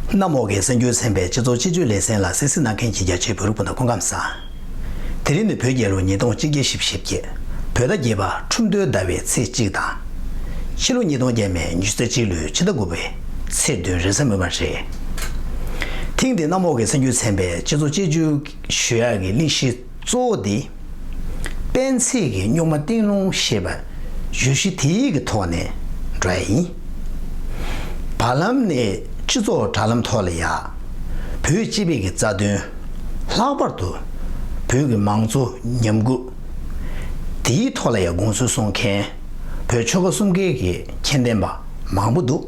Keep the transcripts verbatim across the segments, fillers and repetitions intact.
གནམ་འོག་གི་གསར་འགྱུར་ཚན་པའི་སྤྱི་ཚོགས་སྤྱི་སྤྱོད་ལེ་ཚན་ལ་གསན་གཟིགས་གནང་མཁན་གྱི་རྒྱ་ཆེའི་བོད་རིགས་སྤུན་ཟླ་སྐུ་ཁམས་བཟང་། དེ་རིང་ནི་བོད་རྒྱལ་ལོ་ཉིས་སྟོང་གཅིག་བརྒྱ་བཞི་བཅུ་ཞེ་བརྒྱད། བོད་ཟླ་བརྒྱད་པ་ཁྲུམས་སྟོན་ཟླ་བའི་ཚེས་གཅིག་དང་། ཕྱི་ལོ་ཉིས་སྟོང་བརྒྱ་མེད་ཉི་ཤུ་རྩ་གཅིག་ལོའི་ཕྱི་ཟླ་དགུ་པའི་ཚེས་བདུན་རེས་གཟའ་མིག་དམར་རེད། ཐེངས་འདིའི་གནམ་འོག་གི་གསར་འགྱུར་ཚན་པའི་སྤྱི་ཚོགས་སྤྱི་སྤྱོད་ཞུ་ཡག་གི་གླེང་གཞི་གཙོ་བོ་དེ། སྤེན་ཚེ་གི་རྙོག་མ་གཏིང་སློང་ཞེས་པ་བརྗོད་གཞི་དེའི་གི་ཐོག་ནས་འགྲོ་ཡ་ཡིན། བར་ལམ་ནས་སྤྱི་ཚོགས་དྲ་ལམ་ཐོག་ལ་ཡ། བོད་སྤྱི་པའི་གི་རྩ་དོན། ལྷག་པར་དུ་བོད་ཀྱི་མང་གཙོ་ཉམས་རྒུད་དེའི་ཐོག་ལ་ཡ་དགོངས་ཚུལ་གསུང་མཁན་བོད་ཆོལ་ཁ་གསུམ་ཀའི་གི་མཁྱེན་ལྡན་པ་མང་པོ་འདུག་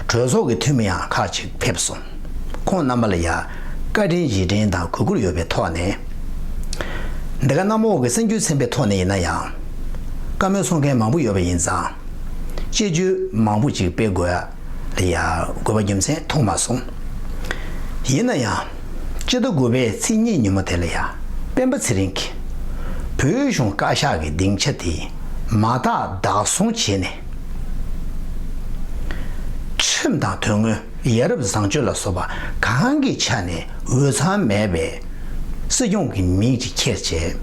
གྲོས་ཚོགས་ཀྱི་འཐུས་མི་ཡང་ཁག་ཅིག་ཕེབས་སོང་། ཁོང་རྣམ་པ་ལ་ཡ་བཀའ་དྲིན་རྗེས་དྲན་དང་གུས་བཀུར་ཡོད་པའི་ཐོག་ནས། འདི་ག་གནམ་འོག་གི་གསར་འགྱུར་ཚན་པའི་ཐོག་ནས་ཡིན་ན་ཡང་། བཀའ་མོལ་གསུང་མཁན་མང་པོ་ཡོད་པ་ཡིན་ཙང་། དཔྱད་བརྗོད་མང་པོ་ཅིག་སྤེལ་དགོས་ཡ་ལ་ཡ་དགོས་པ་རྒྱུ་མཚན་མཐོང་མ་སོང་། ཡིན་ན་ཡང་། སྤྱི་ཟླ་དགུ་པའི་ཚེས་གཉིས་ཉིན་མོ་དེ་ལ་ཡ། སྤེན་པ་ཚེ་རིང་གིས། བོད་གཞུང་བཀའ་ཤག་གི་སྡིངས་ཆ་དེ་མ་དག་བདག་བཟུང་བྱས་ནས། ཁྲིམས་དང་དོན་དངོས་ཡ་རབས་བཟང་སྤྱོད་ལ་སོགས་པ་གང་གི་ཆ་ནས་འོས་འཚམ་མེད་པའི་སྲིད་སྐྱོང་གི་མིང་ཅིག་ཁྱེར་བྱས།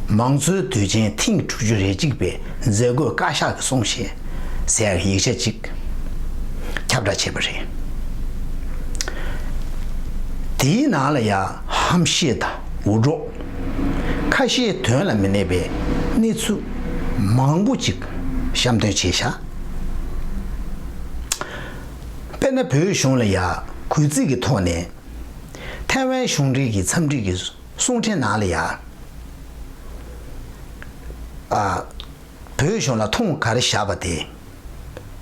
མང་གཙོའི་དུས་ཆེན་ཐེངས་དྲུག་ཅུ་རེ་གཅིག་པའི་མཛད་སྒོའི་བཀའ་ཤག་གི་གསུང་བཤད་ཟེར་ཡག་གི་ཡིག་ཆ་ཅིག་ཁྱབ་བསྒྲགས་བྱས་པ་རེད། དེའི་ནང་ལ་ཡང་ཧམ་བཤད་དང་འུར་སྒྲོག་ཁ་ཞེ་དོན་ལ་མི་གནས་པའི་གནས་ཚུལ་མང་པོ་ཅིག་བཤམས་སྟོན་བྱས་ཤག་དཔེར་ན་བོད་གཞུང་ལ་ཡང་གུས་བརྩི་གི་ཐོག་ནས་ཐའེ་ཝན་གཞུང་འབྲེལ་གྱི་འཚམས་འདྲི་གི་གསུང་འཕྲིན་ནང་ལ་ཡང་། ཨ། བོད་གཞུང་ལ་མཐོང་ག་རེ་བཞག་པ་དེ་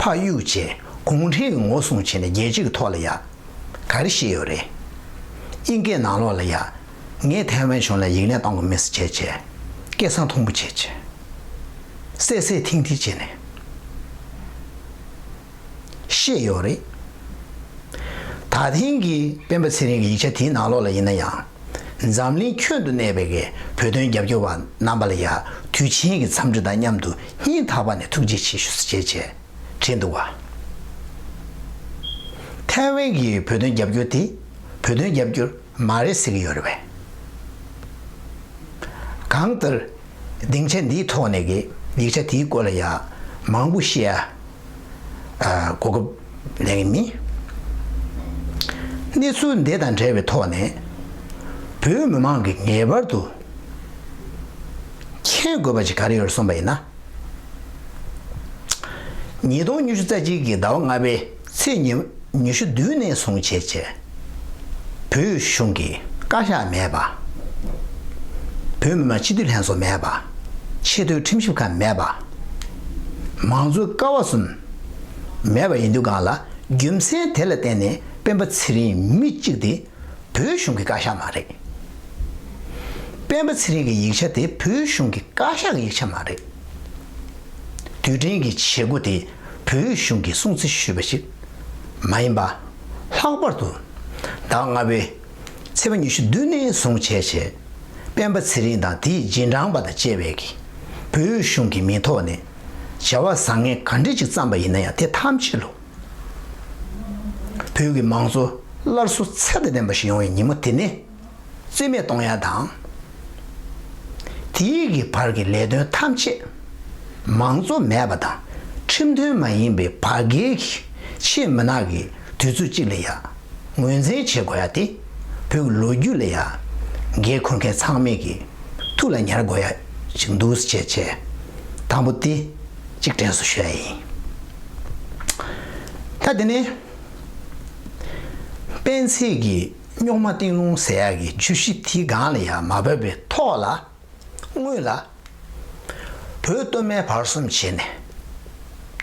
ཕར་གཡུག་བྱས་གུང་ཁྲན་གྱི་ངོ་སྲུང་བྱས་ནས་རྒྱལ་སྤྱི་གི་ཐོག་ལ་ཡ་ག་རེ་བཤད་ཡོད་རེད། དབྱིན་སྐད་ནང་ལོགས་ལ་ཡ་ངས་ཐའེ་ཝན་གཞུང་ལ་ཡིག་ལན་གཏོང་གི་མེད་ཟེར་བྱས་བྱས་སྐད་གསང་མཐོན་པོ་བྱས་བྱས་བསད་བསད་ཐིང་ཐིང་བྱས་ནས། བཤད་ཡོད་རེད། ད་ཐེངས་ཀྱི་སྤེན་པ་ཚེ་རིང་གི་ཡིག་ཆ་དེའི་ནང་ལོགས་ལ་ཡིན་ན་ཡང་། འཛམ་གླིང་ཁྱོན་དུ་གནས་པའི་གི་བོད་དོན་རྒྱབ་སྐྱོར་བ་རྣམ་པ་ལ་ཡང་དུས་ཆེན་གྱི་འཚམས་འདྲི་དང་མཉམ་དུ་སྙིང་ཐག་པ་ནས་ཐུགས་རྗེ་ཆེ་ཞུ་ཞེས་བྱས་བྲིས་འདུག་བ། ཐའེ་ཝན་གྱི་བོད་དོན་རྒྱབ་སྐྱོར་དེ་བོད་དོན་རྒྱབ་སྐྱོར་མ་རེད་ཟེར་གྱི་ཡོད་རེད་པས། གང་ལྟར། སྡིངས་ཆ་འདིའི་ཐོག་ནས་ཀྱི་ཡིག་ཆ་དེའི་སྐོར་ལ་ཡང་མང་པོ་བཤད་ཡ་གོ་སྐབས་ལེན་གྱི་མིན། གནས་ཚུལ་འདི་དང་འབྲེལ་བའི་ཐོག་ནས་བོད་མི་མང་གིས་ངེས་པར་དུ་མཁྱེན་དགོས་པ་ཅིག་ག་རེ་ཡོད་རེད་གསུངས་པ་ཡིན་ན། ཉིས་སྟོང་ཉི་ཤུ་རྩ་གཅིག་གི་ཟླ་བ་ལྔ་པའི་ཚེས་ཉི་ཉི་ཤུ་བདུན་ནས་བཟུང་བྱས་བྱས། བོད་གཞུང་གི་བཀའ་ཤག་མེད་པ། བོད་མི་མང་སྤྱི་འཐུས་ལྷན་ཚོགས་མེད་པ། ཆེས་མཐོའི་ཁྲིམས་ཞིབ་ཁང་མེད་པ། མང་གཙོའི་ཀ་བ་གསུམ་མེད་པ་ཡིན་དུས་སྒང་ལ་རྒྱུ་མཚན་དེ་ལ་བརྟེན་ནས་སྤེན་པ་ཚེ་རིང་མི་གཅིག་དེ་བོད་གཞུང་གི་བཀའ་ཤག་མ་རེད། སྤེན་པ་ཚེ་རིང་གི་ཡིག་ཆ་དེ་བོད་གཞུང་གི་བཀའ་ཤག་གི་ཡིག་ཆ་མ་རེད། དུས་དྲན་གྱི་བྱེད་སྒོ་དེ་བོད་གཞུང་གིས་སྲུང་བརྩི་ཞུས་པ་ཞིག་མ་ཡིན་པ། ལྷག་པར་དུ་ཟླ་ལྔ་པའི་ཚེས་པ་ཉི་ཤུ་བདུན་ནས་བཟུང་བྱས་བྱས་སྤེན་པ་ཚེ་རིང་དང་དེའི་རྗེས་འབྲང་པ་དང་བཅས་པའི་གི་བོད་གཞུང་གི་མིང་ཐོག་ནས་བྱ་བ་བཟང་ངན་ག་འདྲ་ཅིག་བརྩམས་པ་ཡིན་ན་ཡང་དེ་ཐམས་ཅད་ལོ། བོད་ཀྱི་མང་གཙོ་སླར་གསོ་ཚད་དང་ལྡན་པ་ཞིག་ཡོང་བའི་ཉིན་མོ་དེ་ནི། རྩིས་མེད་གཏོང་ཡ་དང་། དེའི་གི་བར་གྱི་ལས་དོན་ཐམས་ཅད་མང་གཙོ་མེད་པ་དང་ཁྲིམས་མཐུན་མ་ཡིན་པའི་བར་བརྒལ་གྱི་ཆེས་མུན་ནག་གི་དུས་ཚོད་ཅིག་ལ་ཡ་ངོས་འཛིན་བྱེད་དགོས་ཡ་དེ་བོད་ཀྱི་ལོ་རྒྱུས་ལ་ཡ་འགན་འཁུར་མཁན་ཚང་མས་ཀྱི་ཐུགས་ལ་ཉར་དགོས་ཡ་ཞིག་འདུག་ཟེར་བྱས་བྱས་དང་པོ་དེ་གཅིག་དྲན་གསོ་ཞུ་ཡ་ཡིན། ད་དེ་ནས་སྤེན་ཚེ་གི་རྙོག་མ་གཏིང་སློང་ཟེར་ཡག་གི་བརྗོད་གཞི་དེའི་སྒང་ལ་ཡང་མ་བབས་པའི་ཐོག་ལ། སྔོན་ལ། བོད་སྟོད་སྨད་བར་གསུམ་བྱས་ནས།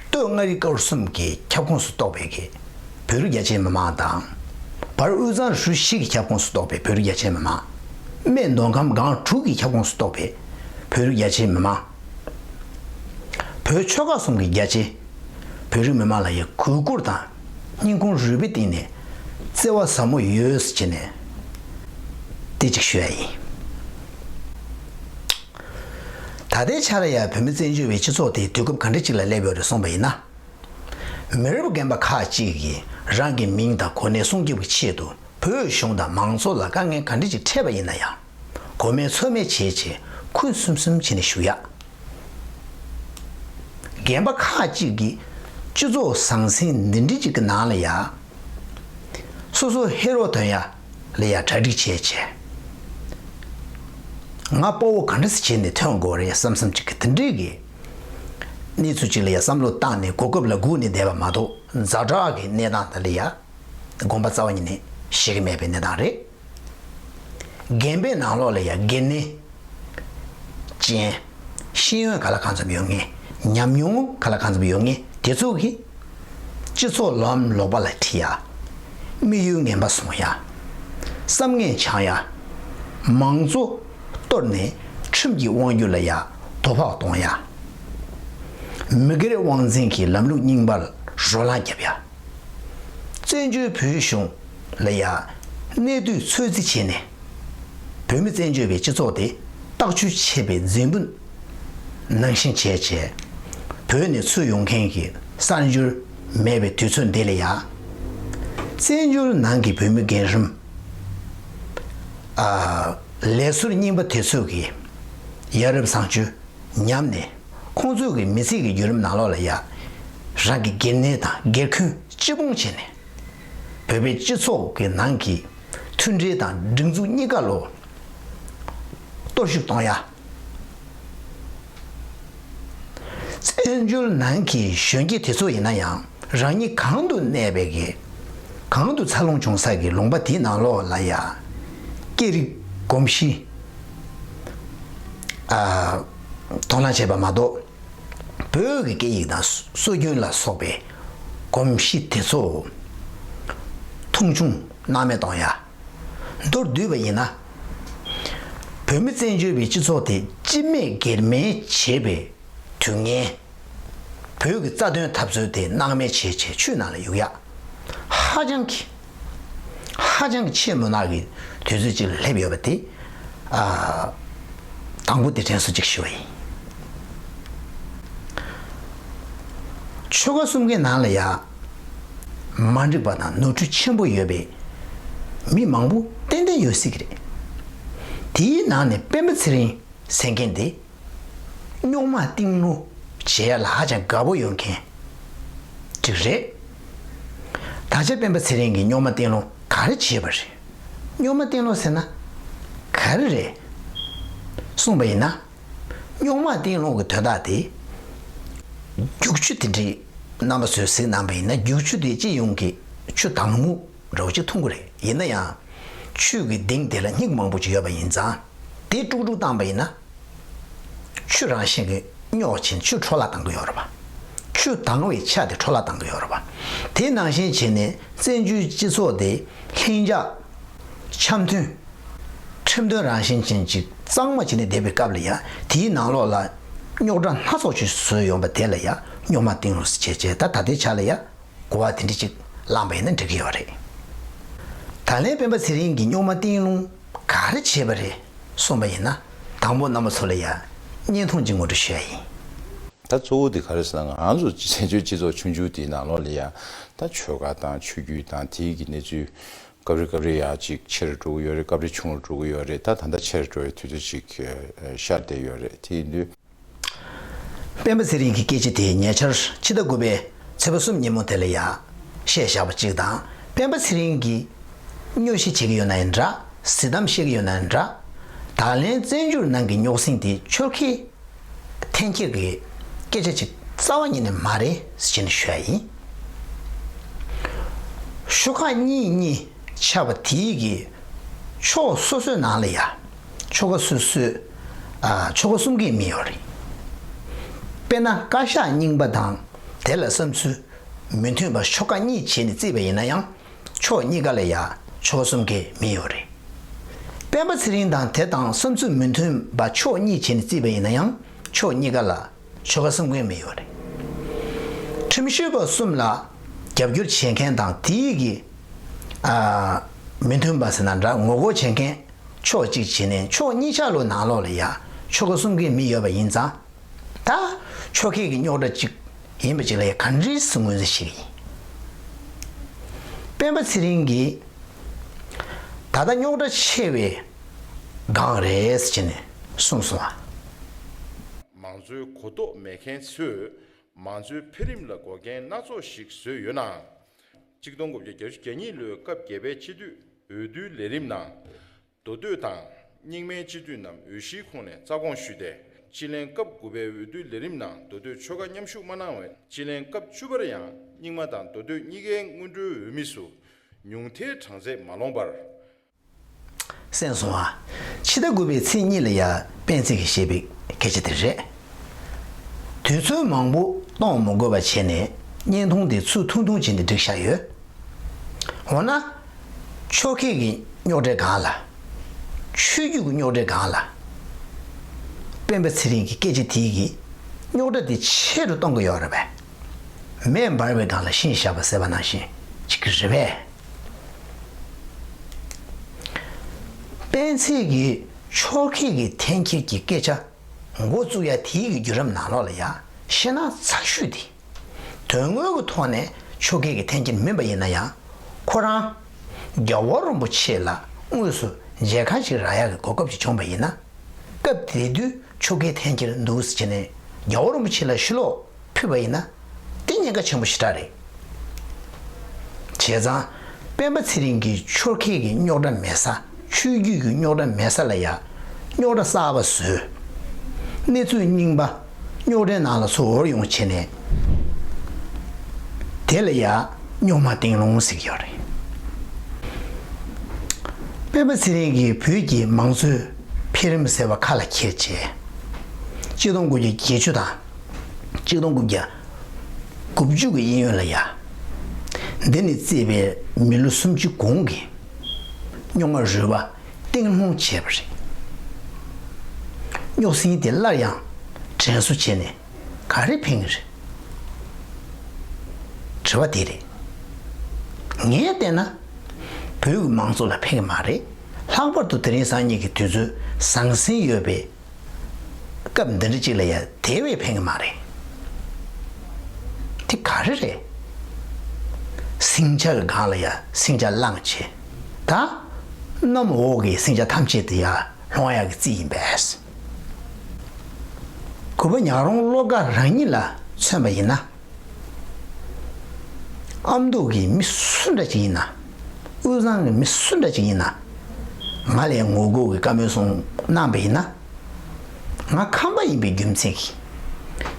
སྟོད་མངའ་རིས་དཀར་གསུམ་གྱི་ཁྱབ་ཁོངས་སུ་གཏོགས་པའི་གི་བོད་རིགས་རྒྱ་ཆེའི་མི་མང་དང་། བར་དབུས་གཙང་རུ་བཞི་གི་ཁྱབ་ཁོངས་སུ་གཏོགས་པའི་བོད་རིགས་རྒྱ་ཆེའི་མི་མང་། སྨད་མདོ་ཁམས་སྒང་དྲུག་གི་ཁྱབ་ཁོངས་སུ་གཏོགས་པའི་བོད་རིགས་རྒྱ་ཆེའི་མི་མང་། བོད་ཆོལ་ཁ་གསུམ་གྱི་རྒྱ་ཆེ་བོད་རིགས་མི་མང་ལ་ཡང་གུས་བཀུར་དང་སྙིང་ཁུང་རུས་པའི་གཏིང་ནས་བརྩེ་བ་ཟབ་མོ་ཡོད་ཟེར་ནས་དེ་གཅིག་ཞུ་ཡ་ཡིན། ད་ལྟའི་ཆར་ཡང་བོད་མི་བཙན་བྱོལ་བའི་སྤྱི་ཚོགས་དེ་དུས་སྐབས་ག་འདྲ་ཅིག་ལ་སླེབས་ཡོད་རེད་གསུངས་པ་ཡིན་ན། མི་རབས་རྒན་པ་ཁག་ཅིག་གིས་ རང་གི་མིང་དང་གོ་གནས་སྲུང་སྐྱོབ་ཀྱི་ཆེད་དུ་བོད་གཞུང་དང་མང་ཚོགས་ལ་དཀའ་ངལ་ག་འདྲ་ཅིག་འཕྲད་པ་ཡིན་ན་ཡང་མགོ་མེད་ཚོད་མེད་བྱས་བྱས་ཁུངས་གསུམ་གསུམ་བྱས་ནས་ཞུ་ཡ། རྒན་པ་ཁག་ཅིག་གིས་སྤྱི་ཚོགས་ཟང་ཟིང་འདི་འདྲ་ཅིག་གི་ནང་ལ་ཡ། སོ་སོ་ཧེ་རོ་ཐོན་ཡ་ལ་ཡ་གྲ་སྒྲིག་བྱས་བྱས། ང་དཔའ་བོ་ག་འདྲ་སེ་བྱས་ནས་ཐོན་དགོས་རེད་བསམ་བསམ་ཅིག་གི་དེ་འདྲའི་གི་གནས་ཚུལ་ཅིག་ལ་ཡ་བསམ་བློ་བཏང་ནས་གོ་སྐབས་ལ་སྒུག་ནས་བསྡད་པ་མ་གཏོགས་ཛ་དྲག་གི་གནས་སྟངས་དེ་ལ་ཡ་དགོངས་པ་རྩ་བ་ཉིད་ནས་བཞེས་ཀྱི་མེད་པའི་གནས་སྟངས་རེད། རྒན་པའི་ནང་ལོགས་ལ་ཡ་འགན་ནི་ཅན། ཤེས་ཡོན་ག་ལ་གང་འཚམ་ཡོད་མཁན། ཉམས་མྱོང་ག་ལ་གང་འཚམ་ཡོད་མཁན་དེ་ཚོ་གིས་སྤྱི་ཚོགས་ལམ་ལོག་པ་ལ་ཁྲིད་ཡ། དམིགས་ཡུལ་ངན་པ་བཟུང་ཡ། བསམ་ངན་འཆང་ཡ། མང་གཙོ་གཏོར་ནས་ཁྲིམས་ཀྱི་དབང་སྒྱུར་ལ་ཡ་དོ་ཕོག་གཏོང་ཡ། མི་སྒེར་དབང་འཛིན་གྱི་ལམ་ལུགས་རྙིང་པར་རོ་ལངས་རྒྱབ་ཡ། བཙན་བྱོལ་བོད་གཞུང་ལ་ཡ་གནས་སྡུད་ཚོད་རྩིས་བྱས་ནས། བོད་མི་བཙན་བྱོལ་བའི་སྤྱི་ཚོགས་དེ་སྟག་ཆུ་ཆད་པའི་རྫིང་བུ་ནང་བཞིན་བྱས་བྱས། བོད་ནས་ཚུར་ཡོང་མཁན་གྱི་གསར་འབྱོར་མེད་པའི་དུས་ཚོད་འདི་ལ་ཡ། བཙན་བྱོལ་ནང་གི་བོད་མི་རྒན་རིམ། ཨ། ལས་ཟུར་རྙིང་པ་དེ་ཚོས་ཀྱི་ཡ་རབས་བཟང་སྤྱོད། ཉམས་ནས་ཁོང་ཚོས་ཀྱི་མི་ཚེ་གི་བརྒྱུད་རིམ་ནང་ལོགས་ལ་ཡ། རང་གི་སྒེར་ནད་དང་སྒེར་འཁོན་སྤྱི་སྤུངས་བྱས་ནས། བོད་པའི་སྤྱི་ཚོགས་ཀྱི་ནང་གི་མཐུན་སྒྲིལ་དང་སྒྲིག་འཛུགས་གཉིས་ཀ་ལོ་གཏོར་བཤིག་གཏོང་ཡ། བཙན་བྱོལ་ནང་གི་གཞོན་སྐྱེས་དེ་ཚོ་ཡིན་ན་ཡང་རང་ཉིད་གང་དུ་གནས་པའི་གི་གང་དུ་འཚར་ལོངས་བྱུང་ས་གི་ལུང་པ་དེའི་ནང་ལོགས་ལ་ཡ། སྐད་རིགས་གོམས་གཤིས། ཨ། དོ་སྣང་བྱས་པ་མ་གཏོགས། བོད་ཀྱི་སྐད་ཡིག་དང་སྲོལ་རྒྱུན་ལ་སོགས་པའི་གོམས་གཤིས་དེ་ཚོ་མཐོང་ཆུང་སྣང་མེད་གཏོང་ཡ། མདོར་བསྡུས་པ་ཡིན་ན། བོད་མི་བཙན་བྱོལ་བའི་སྤྱི་ཚོགས་དེ་སྤྱི་མེད་སྒེར་མེད་བྱེད་པའི་དུས་ངན། བོད་ཀྱི་རྩ་དོན་འཐབ་རྩོད་དེ་སྣང་མེད་བྱས་བྱས་ཆུ་ནང་ལ་གཡུག་ཡ། ཧ་ཅང་གི་ཧ་ཅང་གི་ཆེས་མུན་ནག་གི་དུས་ཚོད་ཅིག་ལ་སླེབས་ཡོད་པ་དེ། ཨ། དང་པོ་དེ་དྲན་གསོ་ཅིག་ཞུ་བ་ཡིན། ཆོལ་ཁ་གསུམ་གའི་ནང་ལ་ཡ། མ་འགྲིག་པ་དང་ནོར་འཁྲུལ་ཆེན་པོ་ཡོད་པའི་མི་མང་པོ་ཏན་ཏན་ཡོད་སྲིད་ཀྱི་རེད། དེའི་ནང་ནས་སྤེན་པ་ཚེ་རིང་ཟེར་མཁན་དེ། རྙོག་མ་གཏིང་རླུང་བྱེད་ཡ་ལ་ཧ་ཅང་དགའ་པོ་ཡོད་མཁན་ཅིག་རེད། ད་ཆ་སྤེན་པ་ཚེ་རིང་གིས་རྙོག་མ་གཏིང་རླུང་ག་རེ་བྱས་པ་རེད། རྙོག་མ་གཏིང་རླུང་ཟེར་ན་ག་རེ་རེད། གསུངས་པ་ཡིན་ན། རྙོག་མ་གཏིང་རླུང་གི་དོན་དག་དེ། རྒྱུག་ཆུ་དེ་འདྲའི་རྣམ་པ་ཚོས་གཟིགས་གནང་པ་ཡིན་ན་རྒྱུག་ཆུ་དེ་སྤྱི་ཡོངས་ཀྱི་ཆུ་དྭངས་སྨུག་འདྲ་བོ་ཅིག་མཐོང་གི་རེད། ཡིན་ན་ཡང་། ཆུ་གི་གདིང་དེ་ལ་སྙིགས་མང་པོ་ཅིག་ཡོད་པ་ཡིན་ཙང་། དེ་དཀྲུག་དཀྲུག་བཏང་པ་ཡིན་ན། ཆུ་རང་བཞིན་གྱིས་རྙོག་ཕྱིན་ཆུ་འཕྲོ་བརླག་བཏང་གི་ཡོད་རེད་པ། ཆུ་དྭངས་པའི་ཆ་དེ་འཕྲོ་བརླག་བཏང་གི་ཡོད་རེད་པ། དེ་ནང་བཞིན་བྱས་ནས་བཙན་བྱོལ་སྤྱི་ཚོགས་དེ་ལྷིང་འཇགས། འཆམ་མཐུན། ཁྲིམས་དོན་རང་བཞིན་ཅན་ཅིག་གཙང་མ་བྱས་ནས་བསྡད་པའི་སྐབས་ལ་ཡ། དེའི་ནང་ལོགས་ལ་རྙོག་དྲ་སྣ་ཚོགས་ཤིག་བཟོས་ཡོང་པ་དེ་ལ་ཡ་རྙོག་མ་གཏིང་རླུང་ཟེར་བྱས་བྱས། ད་ད་ལྟའི་ཆ་ལ་ཡ་གོ་བ་དེ་འདྲ་ཅིག་བླངས་པ་ཡིན་ན་འགྲིག་གི་ཡོད་རེད། ད་ལན་སྤེན་པ་ཚེ་རིང་གིས་རྙོག་མ་གཏིང་རླུང་ག་རེ་བྱས་པ་རེད་གསུངས་པ་ཡིན་ན། དང་པོ་རྣམ་པ་ཚོ་ལ་ཡ་བརྙན་ཐུང་ཅིག་ངོ་སྤྲོད་ཞུ་ཡ་ཡིན། ད་གཙོ་བོ་དེ་ག་རེ་ཟེར་ན་ང་རང་ཚོ་བཙན་བྱོལ་སྤྱི་ཚོགས་ཆུང་ཆུང་དེའི་ནང་ལོགས་ལ་ཡ། ད་ཆོལ་ཁ་དང་ཆོས་བརྒྱུད་དང་དེའི་གི་གནས་ཚུལ། སྐབས་རེ་སྐབས་རེ་ཡ་ཅིག་ཆེ་རུ་འགྲོ་གི་ཡོད་རེད། སྐབས་རེ་ཆུང་རུ་འགྲོ་གི་ཡོད་རེད། ད་ད་ལྟ་ཆེ་རུ་འགྲོ་བའི་དུས་ཚོད་ཅིག་ཤར་བསྡད་ཡོད་རེད། དེ་ཡིན་དུས། སྤེན་པ་ཚེ་རིང་གི་སྐད་ཆ་དེ་ཉེ་ཆར་ཕྱི་ཟླ་དགུ་པའི་ཚེས་པ་གསུམ་ཉིན་མོ་དེ་ལ་ཡ་བཤད་བཞག་པ་གཅིག་དང་། སྤེན་པ་ཚེ་རིང་གིས་སྨྱོ་བཤད་བྱེད་ཀྱི་ཡོད་ན་ཡང་འདྲ། སྲིད་གཏམ་བཤད་ཀྱི་ཡོད་ན་ཡང་འདྲ། ད་ལན་བཙན་བྱོལ་ནང་གི་རྙོག་ཟིང་དེ་ཆོལ་ཁའི་འཐེན་འཁྱེར་གྱི་སྐད་ཆ་ཅིག་རྩ་བ་ཉིད་ནས་མ་རེད་ཟེར་ནས་ཞུ་ཡ་ཡིན། ཤོག་ཁག་གཉིས་གཉིས་ཆགས་པ་དེའི་གི་ཕྱོགས་སོ་སོའི་ནང་ལ་ཡ་ཆོལ་ཁ་སོ་སོའི་ཨ་ཆོལ་ཁ་གསུམ་གའི་མི་ཡོད་རེད། དཔེར་ན་བཀའ་ཤག་རྙིང་པ་དང་དེ་ལ་བསམ་ཚུལ་མི་མཐུན་པ་ཤོག་ཁག་གཉིས་བྱས་ནས་བརྩིས་པ་ཡིན་ན་ཡང་། ཕྱོགས་གཉིས་ཀ་ལ་ཡ་ཆོལ་ཁ་གསུམ་གའི་མི་ཡོད་རེད། སྤེན་པ་ཚེ་རིང་དང་དེ་དང་བསམ་ཚུལ་མི་མཐུན་པ་ཕྱོགས་གཉིས་བྱས་ནས་བརྩིས་པ་ཡིན་ན་ཡང་ཕྱོགས་གཉིས་ཀ་ལ་ཆོལ་ཁ་གསུམ་གའི་མི་ཡོད་རེད། ཁྲིམས་ཞིབ་པ་གསུམ་ལ་རྒྱབ་སྐྱོར་བྱེད་མཁན་དང་དེའི་གི་ཨ་མི་མཐུན་པ་ཟེར་ན་འདྲ། ངོ་རྒོལ་བྱེད་མཁན་ཕྱོགས་གཅིག་བྱས་ནས་ཕྱོགས་གཉིས་ཆ་ལོ་ནང་ལོགས་ལ་ཡ་ཆོལ་ཁ་གསུམ་གའི་མི་ཡོད་པ་ཡིན་ཙང་། ད་ཆོལ་ཁའི་གི་རྙོག་དྲ་གཅིག་ཡིན་པ་ཅིག་ལ་ཡ་ག་འདྲས་སེ་ངོས་འཛིན་བྱེད་ཀྱི་ཡིན། སྤེན་པ་ཚེ་རིང་གིས་ད་ལྟ་རྙོག་དྲ་ཆེ་བའི་སྒང་རེད་ཟེར་ནས་གསུངས་སོང་བ། མང་གཙོའི་གོ་རྟོགས་མེད་མཁན་ཚོས་མང་གཙོའི་འཕེལ་རིམ་ལ་འགོག་རྐྱེན་སྣ་ཚོགས་ཤིག་བཟོས་ཡོད་ནའང་། གཅིག་སྟོང་དགུ་བརྒྱ་བརྒྱད་ཅུ་གྱ་གཉིས་ལོའི་སྐབས་བརྒྱད་པའི་སྤྱི་འཐུས་འོས་བསྡུའི་ལས་རིམ་ནང་། མདོ་སྟོད་དང་རྙིང་མའི་སྤྱི་འཐུས་རྣམས་འོས་གཞིའི་ཁོངས་ནས་རྩ་དགོངས་ཞུས་ཏེ། སྤྱི་ལྷན་སྐབས་དགུ་པའི་འོས་བསྡུའི་ལས་རིམ་ནང་མདོ་སྟོད་ཆོལ་ཁ་མཉམ་ཞུགས་མ་གནང་བས། སྤྱི་ལྷན་སྐབས་བཅུ་པར་ཡང་རྙིང་མ་དང་མདོ་སྟོད་གཉིས་ཀའི་སྔོན་འགྲོའི་འོས་མི་སུ་ཉུང་མཐའི་གྲངས་ཚད་མ་ལོངས་པར། གསན་སོང་ཨ། ཕྱི་ཟླ་དགུ་པའི་ཚེས་གཉིས་ལ་ཡ་སྤེན་ཚེ་གིས་བཤད་པའི་སྐད་ཆ་དེ་རེད། དུས་ཚོད་མང་པོ་གཏོང་མི་དགོས་པ་བྱས་ནས་བརྙན་ཐུང་དེ་ཚུར་ཐུང་ཐུང་བྱས་ནས་བསྒྲིགས་བཞག་ཡོད། འོ་ན། ཆོལ་ཁའི་གི་རྙོག་དྲའི་སྒང་ལ། ཆོས་བརྒྱུད་ཀྱི་རྙོག་དྲའི་སྒང་ལ། སྤེན་པ་ཚེ་རིང་གི་སྐད་ཆ་དེའི་གི་རྙོག་དྲ་དེ་ཆེ་རུ་གཏོང་གི་ཡོད་རེད་པས། མེ་འབར་བའི་སྒང་ལ་ཤིང་བཞག་པ་ཟེར་བ་ནང་བཞིན་ཅིག་གི་རེད་པས། སྤེན་ཚེ་གིས་ཆོལ་ཁའི་གི་འཐེན་འཁྱེར་གྱི་སྐད་ཆ་འགོ་བཙུགས་ཡ་དེའི་གི་བརྒྱུད་རིམ་ནང་ལོགས་ལ་ཡ་བཤད་ན་ཚ་ཤོས་དེ། དོན་དངོས་ཀྱི་ཐོག་ནས་ཆོལ་ཁའི་གི་འཐེན་འཁྱེར་མིན་པ་ཡིན་ན་ཡང་། ཁོ་རང་རྒྱལ་བ་རིན་པོ་ཆེ་ལ་དངོས་སུ་མཇལ་ཁ་ཞིག་རག་ཡག་གི་གོ་སྐབས་ཅིག་བྱུང་བ་ཡིན་ན། སྐབས་དེ་དུས་ཆོལ་ཁའི་འཐེན་འཁྱེར་འདུག་ཟེར་བྱས་ནས་རྒྱལ་བ་རིན་པོ་ཆེ་ལ་ཕྱིར་ལོག་ཕུལ་བ་ཡིན་ན། དེ་ཉེན་ཁ་ཆེན་པོ་ཞེ་དྲག་རེད། བྱས་ཙང་། སྤེན་པ་ཚེ་རིང་གིས་ཆོལ་ཁའི་གི་རྙོག་དྲ་མེད་ས། ཆོས་བརྒྱུད་ཀྱི་རྙོག་དྲ་མེད་ས་ལ་ཡ། རྙོག་དྲ་གསར་པ་བཟོས། གནས་ཚུལ་རྙིང་པ་རྙོག་དྲའི་ནང་ལ་ཚུར་འོར་ཡོང་བྱས་ནས། དེ་ལ་ཡ་རྙོག་མ་བསྟན་ལོང་ཟེར་གྱི་ཡོད་རེད། སྤེན་པ་ཚེ་རིང་གིས་བོད་ཀྱི་མང་གཙོའི་འཕེལ་རིམ་ཟེར་བ་ཁ་ལ་འཁྱེར་བྱས། གཅིག་སྟོང་དགུ་བརྒྱ་བརྒྱད་ཅུ་དང་། གཅིག་སྟོང་དགུ་བརྒྱ་དགུ་བཅུ་གི་གཡས་གཡོན་ལ་ཡ། འདི་ནས་བརྩིས་པའི་མི་ལོ་སུམ་ཅུ་གོང་གི་རྙོག་མ་རུལ་བ་གཏིང་སློང་བྱས་པ་རེད། རྙོག་ཟིང་དེ་སླར་ཡང་དྲན་གསོ་བྱས་ནས་ག་རེ་ཕན་གྱི་རེད། དྲི་བ་དེ་རེད། ངས་བལྟས་ན། བོད་ཀྱི་མང་གཙོ་ལ་ཕན་གྱི་མ་རེད། ལྷག་པར་དུ་དེ་རིང་སང་ཉིན་གྱི་དུས་ཚོད་ཟང་ཟིང་ཡོད་པའི་སྐབས་འདི་འདྲ་ཅིག་ལ་ཡ་དེ་བས་ཕན་གྱི་མ་རེད། དེ་ག་རེ་རེད། ཟིང་ཆ་གི་སྒང་ལ་ཡ་ཟིང་ཆ་བསླངས་བྱས། ད་གནམ་འོག་གི་ཟིང་ཆ་ཐམས་ཅད་དེ་ཡ་སློང་ཡག་གི་རྩིས་ཡིན་པས། གུས་པ་ཉག་རོང་བློ་དགའ་རང་ཉིད་ལ་མཚོན་པ་ཡིན་ན། ཨ་མདོ་གི་མི་སུ་འདྲ་ཅིག་ཡིན་ན། དབུས་གཙང་གི་མི་སུ་འདྲ་ཅིག་ཡིན་ན། ང་ལས་ངོ་རྒོལ་གྱི་བཀའ་མོལ་སོགས་གནང་བ་ཡིན་ན། ང་ཁམས་པ་ཡིན་པའི་རྒྱུ་མཚན་གྱིས་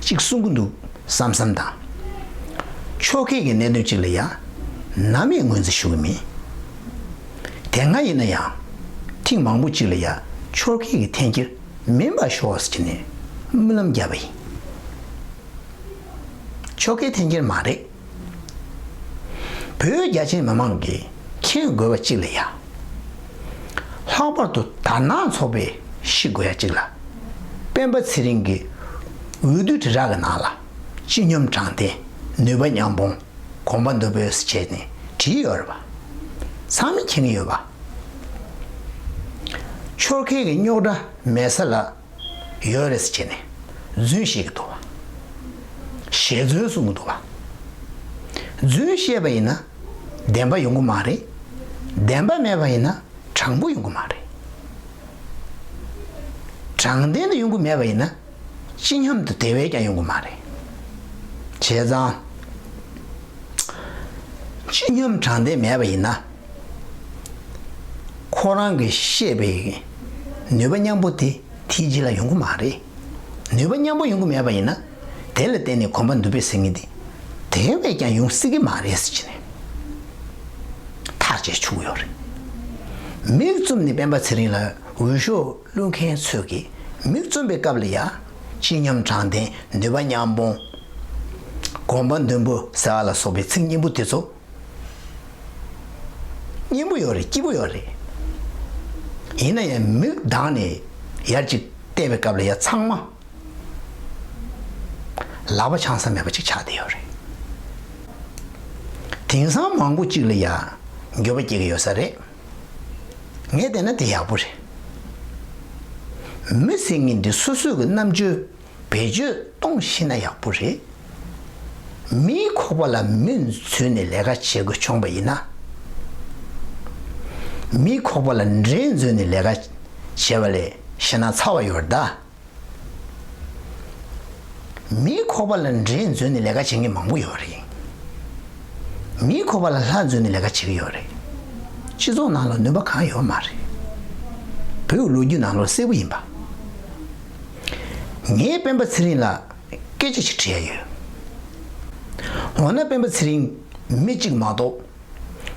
གཅིག་གསུང་གི་འདུག་བསམ་བསམ་དང་། ཆོལ་ཁའི་གི་གནད་དོན་གཅིག་ལ་ཡང་ནམ་ཡང་ངོས་འཛིན་ཞུ་གི་མིན། དེ་སྔ་ཡིན་ན་ཡང་ཐེངས་མང་པོ་གཅིག་ལ་ཡང་ཆོལ་ཁའི་གི་འཐེན་འཁྱེར་མིན་པ་ཤོག་ཟེར་ནས་སྨོན་ལམ་བརྒྱབ་པ་ཡིན། ཆོལ་ཁའི་འཐེན་འཁྱེར་མ་རེད། བོད་རྒྱ་ཆེ་མི་མང་གིས་མཁྱེན་དགོས་པ་གཅིག་ལ་ཡ། ལྷག་པར་དུ་དར་ནག་ཚོགས་པས་ཤེས་དགོས་ཡ་གཅིག་ལ། སྤེན་པ་ཚེ་རིང་གིས་འོས་བསྡུ་དྲིལ་བསྒྲགས་ཀྱི་ནང་ལ་སྤྱི་སྙོམས་དྲང་བདེན། ནུས་པ་མཉམ་སྤུངས། གོམ་པ་མདུན་སྤོས་བྱས་ནས་བྲིས་ཡོད་རེད་པ། ཚང་མས་མཁྱེན་གྱི་ཡོད་པ། ཆོལ་ཁའི་གི་རྙོག་དྲ་མེད་ས་ལ། ཡོད་རེད་ཟེར་བྱས་ནས་རྫུན་བཤད་ཀྱི་འདུག་བ། ཞལ་རྫུན་གསུང་གི་འདུག་བ། རྫུན་བཤད་པ་ཡིན་ན་བདེན་པ་ཡོང་གི་མ་རེད། བདེན་པ་མེད་པ་ཡིན་ན་དྲང་པོ་ཡོང་གི་མ་རེད། དྲང་བདེན་དུ་ཡོང་གི་མེད་པ་ཡིན་ན་སྤྱི་སྙོམས་དུ་དེ་བས་ཀྱང་ཡོང་གི་མ་རེད། བྱས་ཙང་། སྤྱི་སྙོམས་དྲང་བདེན་མེད་པ་ཡིན་ན། ཁོ་རང་གིས་བཤད་པའི་ནུས་པ་མཉམ་པོ་དེ་དེའི་རྗེས་ལ་ཡོང་གི་མ་རེད། ནུས་པ་མཉམ་པོ་ཡོང་གི་མེད་པ་ཡིན་ན། དེ་ལ་བརྟེན་ནས་གོམ་པ་མདུན་སྤོས་ཟེར་མཁན་དེ་དེ་བས་ཀྱང་ཡོང་སྲིད་ཀྱི་མ་རེད་ཟེར་གྱི་ནས་ཐག་བཅད་ཆོག་གི་ཡོད་རེད། མིག་བཙུམ་ནས་སྤེན་པ་ཚེ་རིང་ལ་འོས་ཤོག་བླུག་མཁན་ཚོས་ཀྱིས་མིག་བཙུམ་པའི་སྐབས་ལ་ཡ། སྤྱི་སྙོམས་དྲང་བདེན། ནུས་པ་མཉམ་སྤུངས། གོམ་པ་མདུན་སྤོས་ཟེར་བ་ལ་སོགས་པའི་ཚིག་སྙན་པོ་དེ་ཚོ། སྙན་པོ་ཡོད་རེད། སྐྱིད་པོ་ཡོད་རེད། ཡིན་ན་ཡང་མིག་གདངས་ནས་ཡར་ཅིག་བལྟས་པའི་སྐབས་ལ་ཡ་ཚང་མ་ལག་པ་འཆང་ས་མེད་པ་ཅིག་ཆགས་བསྡད་ཡོད་རེད། དེང་སང་མང་པོ་ཅིག་ལ་ཡ་འགྱོད་པ་སྐྱེ་གི་ཡོད་ས་རེད། ངས་བལྟས་ན་དེ་ཡག་པོ་རེད། མི་ཟེར་མཁན་འདི་སོ་སོའི་གི་རྣམ་དཔྱོད་བེད་སྤྱོད་གཏོང་ཤེས་ན་ཡག་པོ་རེད། མིའི་ཁོག་པ་ལ་མི་འཛུལ་ནས་ལས་ཀ་བྱེད་དགོས་བྱུང་བ་ཡིན་ན། མིའི་ཁོག་པ་ལ་འདྲེ་འཛུལ་ནས་ལས་ཀ་བྱས་པ་ལས་ཞེད་སྣང་ཚ་བ་ཡོད་རེད་ད། མིའི་ཁོག་པ་ལ་འདྲེ་འཛུལ་ནས་ལས་ཀ་བྱེད་མཁན་མང་པོ་ཡོད་རེད། མིའི་ཁོག་པ་ལ་ལྷ་འཛུལ་ནས་ལས་ཀ་བྱེད་ཀྱི་ཡོད་རེད། སྤྱི་ཚོགས་ནང་ལ་ནུས་པ་གང་ཡོད་མ་རེད། བོད་ཀྱི་ལོ་རྒྱུས་ནང་ལོགས་གསལ་པོ་ཡིན་པ། ངས་སྤེན་པ་ཚེ་རིང་ལ་སྐད་ཆ་ཞིག་དྲི་ཡ་ཡོད། འོ་ན་སྤེན་པ་ཚེ་རིང་མི་གཅིག་མ་གཏོགས་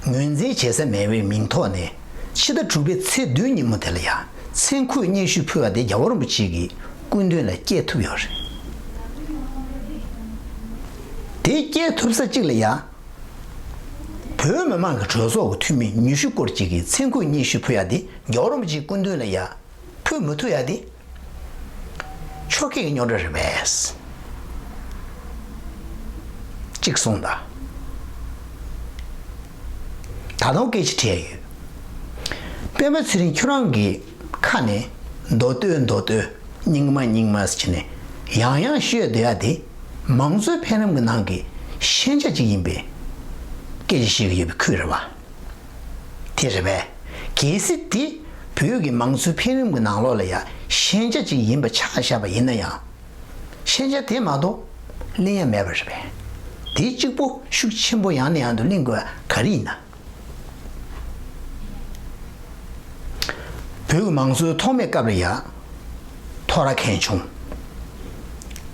ངོས་འཛིན་བྱེད་ས་མེད་པའི་མིང་ཐོག་ནས་ཕྱི་ཟླ་དྲུག་པའི་ཚེས་བདུན་ཉིན་མོ་དེ་ལ་ཡང་མཚན་ཁུར་སྙན་ཞུ་ཕུལ་བ་དེ་རྒྱལ་བ་རིན་པོ་ཆེ་གི་སྐུ་མདུན་ལ་སྐྱེལ་ཐུབ་ཡོད་རེད། དེ་སྐྱེལ་ཐུབ་ས་གཅིག་ལ་ཡང་། བོད་མི་མང་གི་གྲོས་ཚོགས་ཀྱི་འཐུས་མི་ཉི་ཤུ་སྐོར་གཅིག་གིས་མཚན་ཁུར་སྙན་ཞུ་ཕུལ་ཡ་དེ་རྒྱལ་བ་རིན་པོ་ཆེའི་སྐུ་མདུན་ལ་ཡ་ཕུལ་མི་ཐུབ་ཡ་དེ་ཆོལ་ཁའི་རྙོག་དྲ་རེད་པས། གཅིག་གསུངས་དང་། ད་དུང་སྐད་ཆ་དྲིས་ཡ་ཡོད། སྤེན་པ་ཚེ་རིང་ཁྱོད་རང་གི་ཁ་ནས་མདོ་སྟོད་མདོ་སྟོད། རྙིང་མ་རྙིང་མ་ཟེར་ནས་ཡང་ཡང་བཤད་བསྡད་ཡ་དེ་མང་གཙོའི་འཕེལ་རིམ་གྱི་ནང་གི་ཤན་སྦྱར་ཅིག་ཡིན་པའི་སྐད་ཆ་བཤད་ཀྱི་ཡོད་པའི་ཁུལ་རེད་བ། དེ་རེད་པས། གལ་སྲིད་དེ་བོད་ཀྱི་མང་གཙོའི་འཕེལ་རིམ་གྱི་ནང་ལོགས་ལ་ཡ་ཤན་སྦྱར་ཅིག་ཡིན་པ་ཆགས་བཞག་པ་ཡིན་ན་ཡང་། ཤན་སྦྱར་དེ་མ་གཏོགས་གླེང་ཡ་མེད་པ་རེད་པས། དེ་གཅིག་པོ་ཤུགས་ཆེན་པོ་ཡང་ནས་ཡང་དུ་གླེང་དགོས་ཡ་ག་རེ་ཡིན་ན། བོད་ཀྱི་མང་གཙོའི་ཐོག་མའི་སྐབས་ལ་ཡ། ཐོ་ར་མཁན་ཆུང་།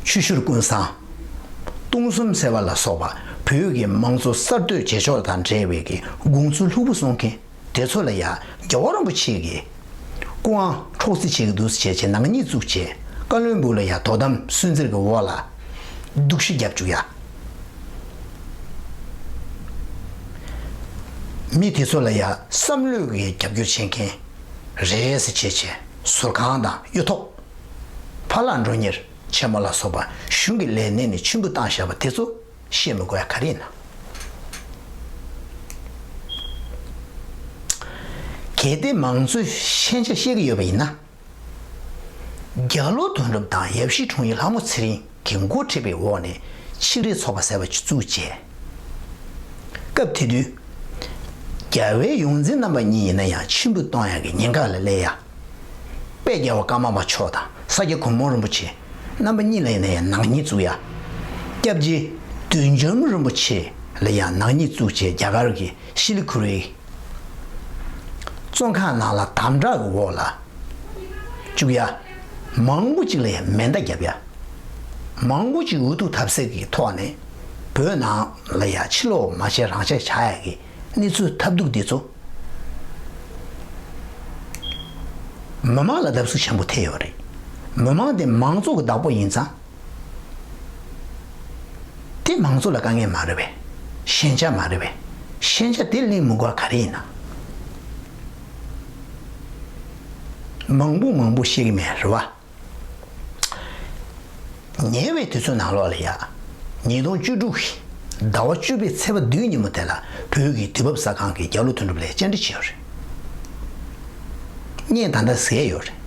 ཆུ་ཤུར་ཀུན་བཟང་། སྟོང་གསུམ་ཟེར་བ་ལ་སོགས་པ་བོད་ཀྱི་མང་གཙོ་གསར་གཏོད་བྱེད་ཕྱོགས་དང་འབྲེལ་བའི་གི་དགོངས་ཚུལ་ལྷུག་པོ་གསུང་མཁན་དེ་ཚོ་ལ་ཡ་རྒྱལ་བ་རིན་པོ་ཆེ་གིས་སྐུ་དབང་འཕྲོག་རྩིས་བྱེད་ཀྱི་འདུག་ཟེར་བྱས་བྱས་ནག་ཉེས་བཙུགས་བྱས་བཀའ་བློན་སྦུག་ལ་ཡ་དོ་དམ་སུན་གཙེར་གྱི་འོག་ལ་སྡུག་ཤི་བརྒྱབ་བཅུག་ཡ། མི་དེ་ཚོ་ལ་ཡ་བསམ་བློའི་གི་རྒྱབ་སྐྱོར་བྱེད་མཁན་རེད་ཟེར་བྱས་བྱས་ཟུར་ཁང་དང་གཡུ་ཐོག་ཕ་ལགས་མགྲོན་གཉེར་ཆེན་མོ་ལ་སོགས་པ་གཞུང་གི་ལས་སྣེ་ནས་མཆན་བུ་བཏང་བཞག་པ་དེ་ཚོ་བཤད་མི་དགོས་ཡ་ག་རེ་ཡིན་ན། གལ་ཏེ་མང་གཙོའི་ཤན་སྦྱར་བཤད་ཀྱི་ཡོད་པ་ཡིན་ན། རྒྱ་ལོ་དོན་གྲུབ་དང་ཡབ་གཞིས་དྲུང་ཡིག་ལྷ་མོ་ཚེ་རིང་གིས་འགོ་ཁྲིད་པའི་འོག་ནས་ཆིག་རིག་ཚོགས་པ་ཟེར་བ་ཅིག་བཙུགས་བྱས། སྐབས་དེ་དུས། རྒྱལ་བའི་ཡོངས་འཛིན་རྣམ་པ་གཉིས་ཡིན་ན་ཡང་མཆན་བུ་གཏོང་ཡག་གི་ཉེན་ཁ་ལ་སླེབས་ཡ། དཔལ་རྒྱལ་བ་ཀརྨ་པ་མཆོག་དང་ས་སྐྱ་གོང་མ་རིན་པོ་ཆེ་རྣམ་པ་གཉིས་ལ་ཡིན་ན་ཡང་ནག་ཉེས་བཙུགས་ཡ། སྐྱབས་རྗེ་བདུད་འཇོམས་རིན་པོ་ཆེ་ལ་ཡང་ནག་ཉེས་བཙུགས་བྱས་རྒྱ་གར་གྱི་ཤི་ལི་ཁུ་རིའི་བཙོན་ཁང་ནང་ལ་དམ་དྲག་གི་འོག་ལ་བཅུག་ཡ། མང་པོ་ཅིག་ལ་ཡང་མེ་མདའ་བརྒྱབ་ཡ། མང་པོ་ཅིག་འུ་ཐུག་ཐབས་ཟད་ཀྱི་ཐོག་ནས་བོད་ནང་ལ་ཡང་ཕྱིར་ལོག་མ་བྱས་རང་ཤག་བྱ་ཡ་གི་གནས་ཚུལ་ཐབས་སྡུག་འདི་ཚོ་མི་མང་ལ་བརྡབ་གསིག་ཆེན་པོ་ཐེབས་ཡོད་རེད། མི་མང་དེ་མང་གཙོ་གི་བདག་པོ་ཡིན་ཙང་། དེ་མང་གཙོ་ལ་དཀའ་ངལ་མ་རེད་པས། ཤན་སྦྱར་མ་རེད་པས། ཤན་སྦྱར་དེ་གླེང་མི་དགོས་པ་ག་རེ་ཡིན་ན། མང་པོ་མང་པོ་བཤད་ཀྱི་མེད་རེད་བ། ཉེ་བའི་དུས་ཚོད་ནང་ལོགས་ལ་ཡ། ཉིས་སྟོང་བཅུ་དྲུག་གི་ཟླ་བ་བཅུ་པའི་ཚེས་པ་བདུན་ཉིན་མོ་དེ་ལ་བོད་ཀྱི་དུས་བབ་གསར་ཁང་གིས་རྒྱ་ལོ་དོན་གྲུབ་ལ་བཅར་འདྲི་བྱས་ཡོད་རེད། བརྙན་ད་ལྟ་གཟིགས་ཡོད་རེད།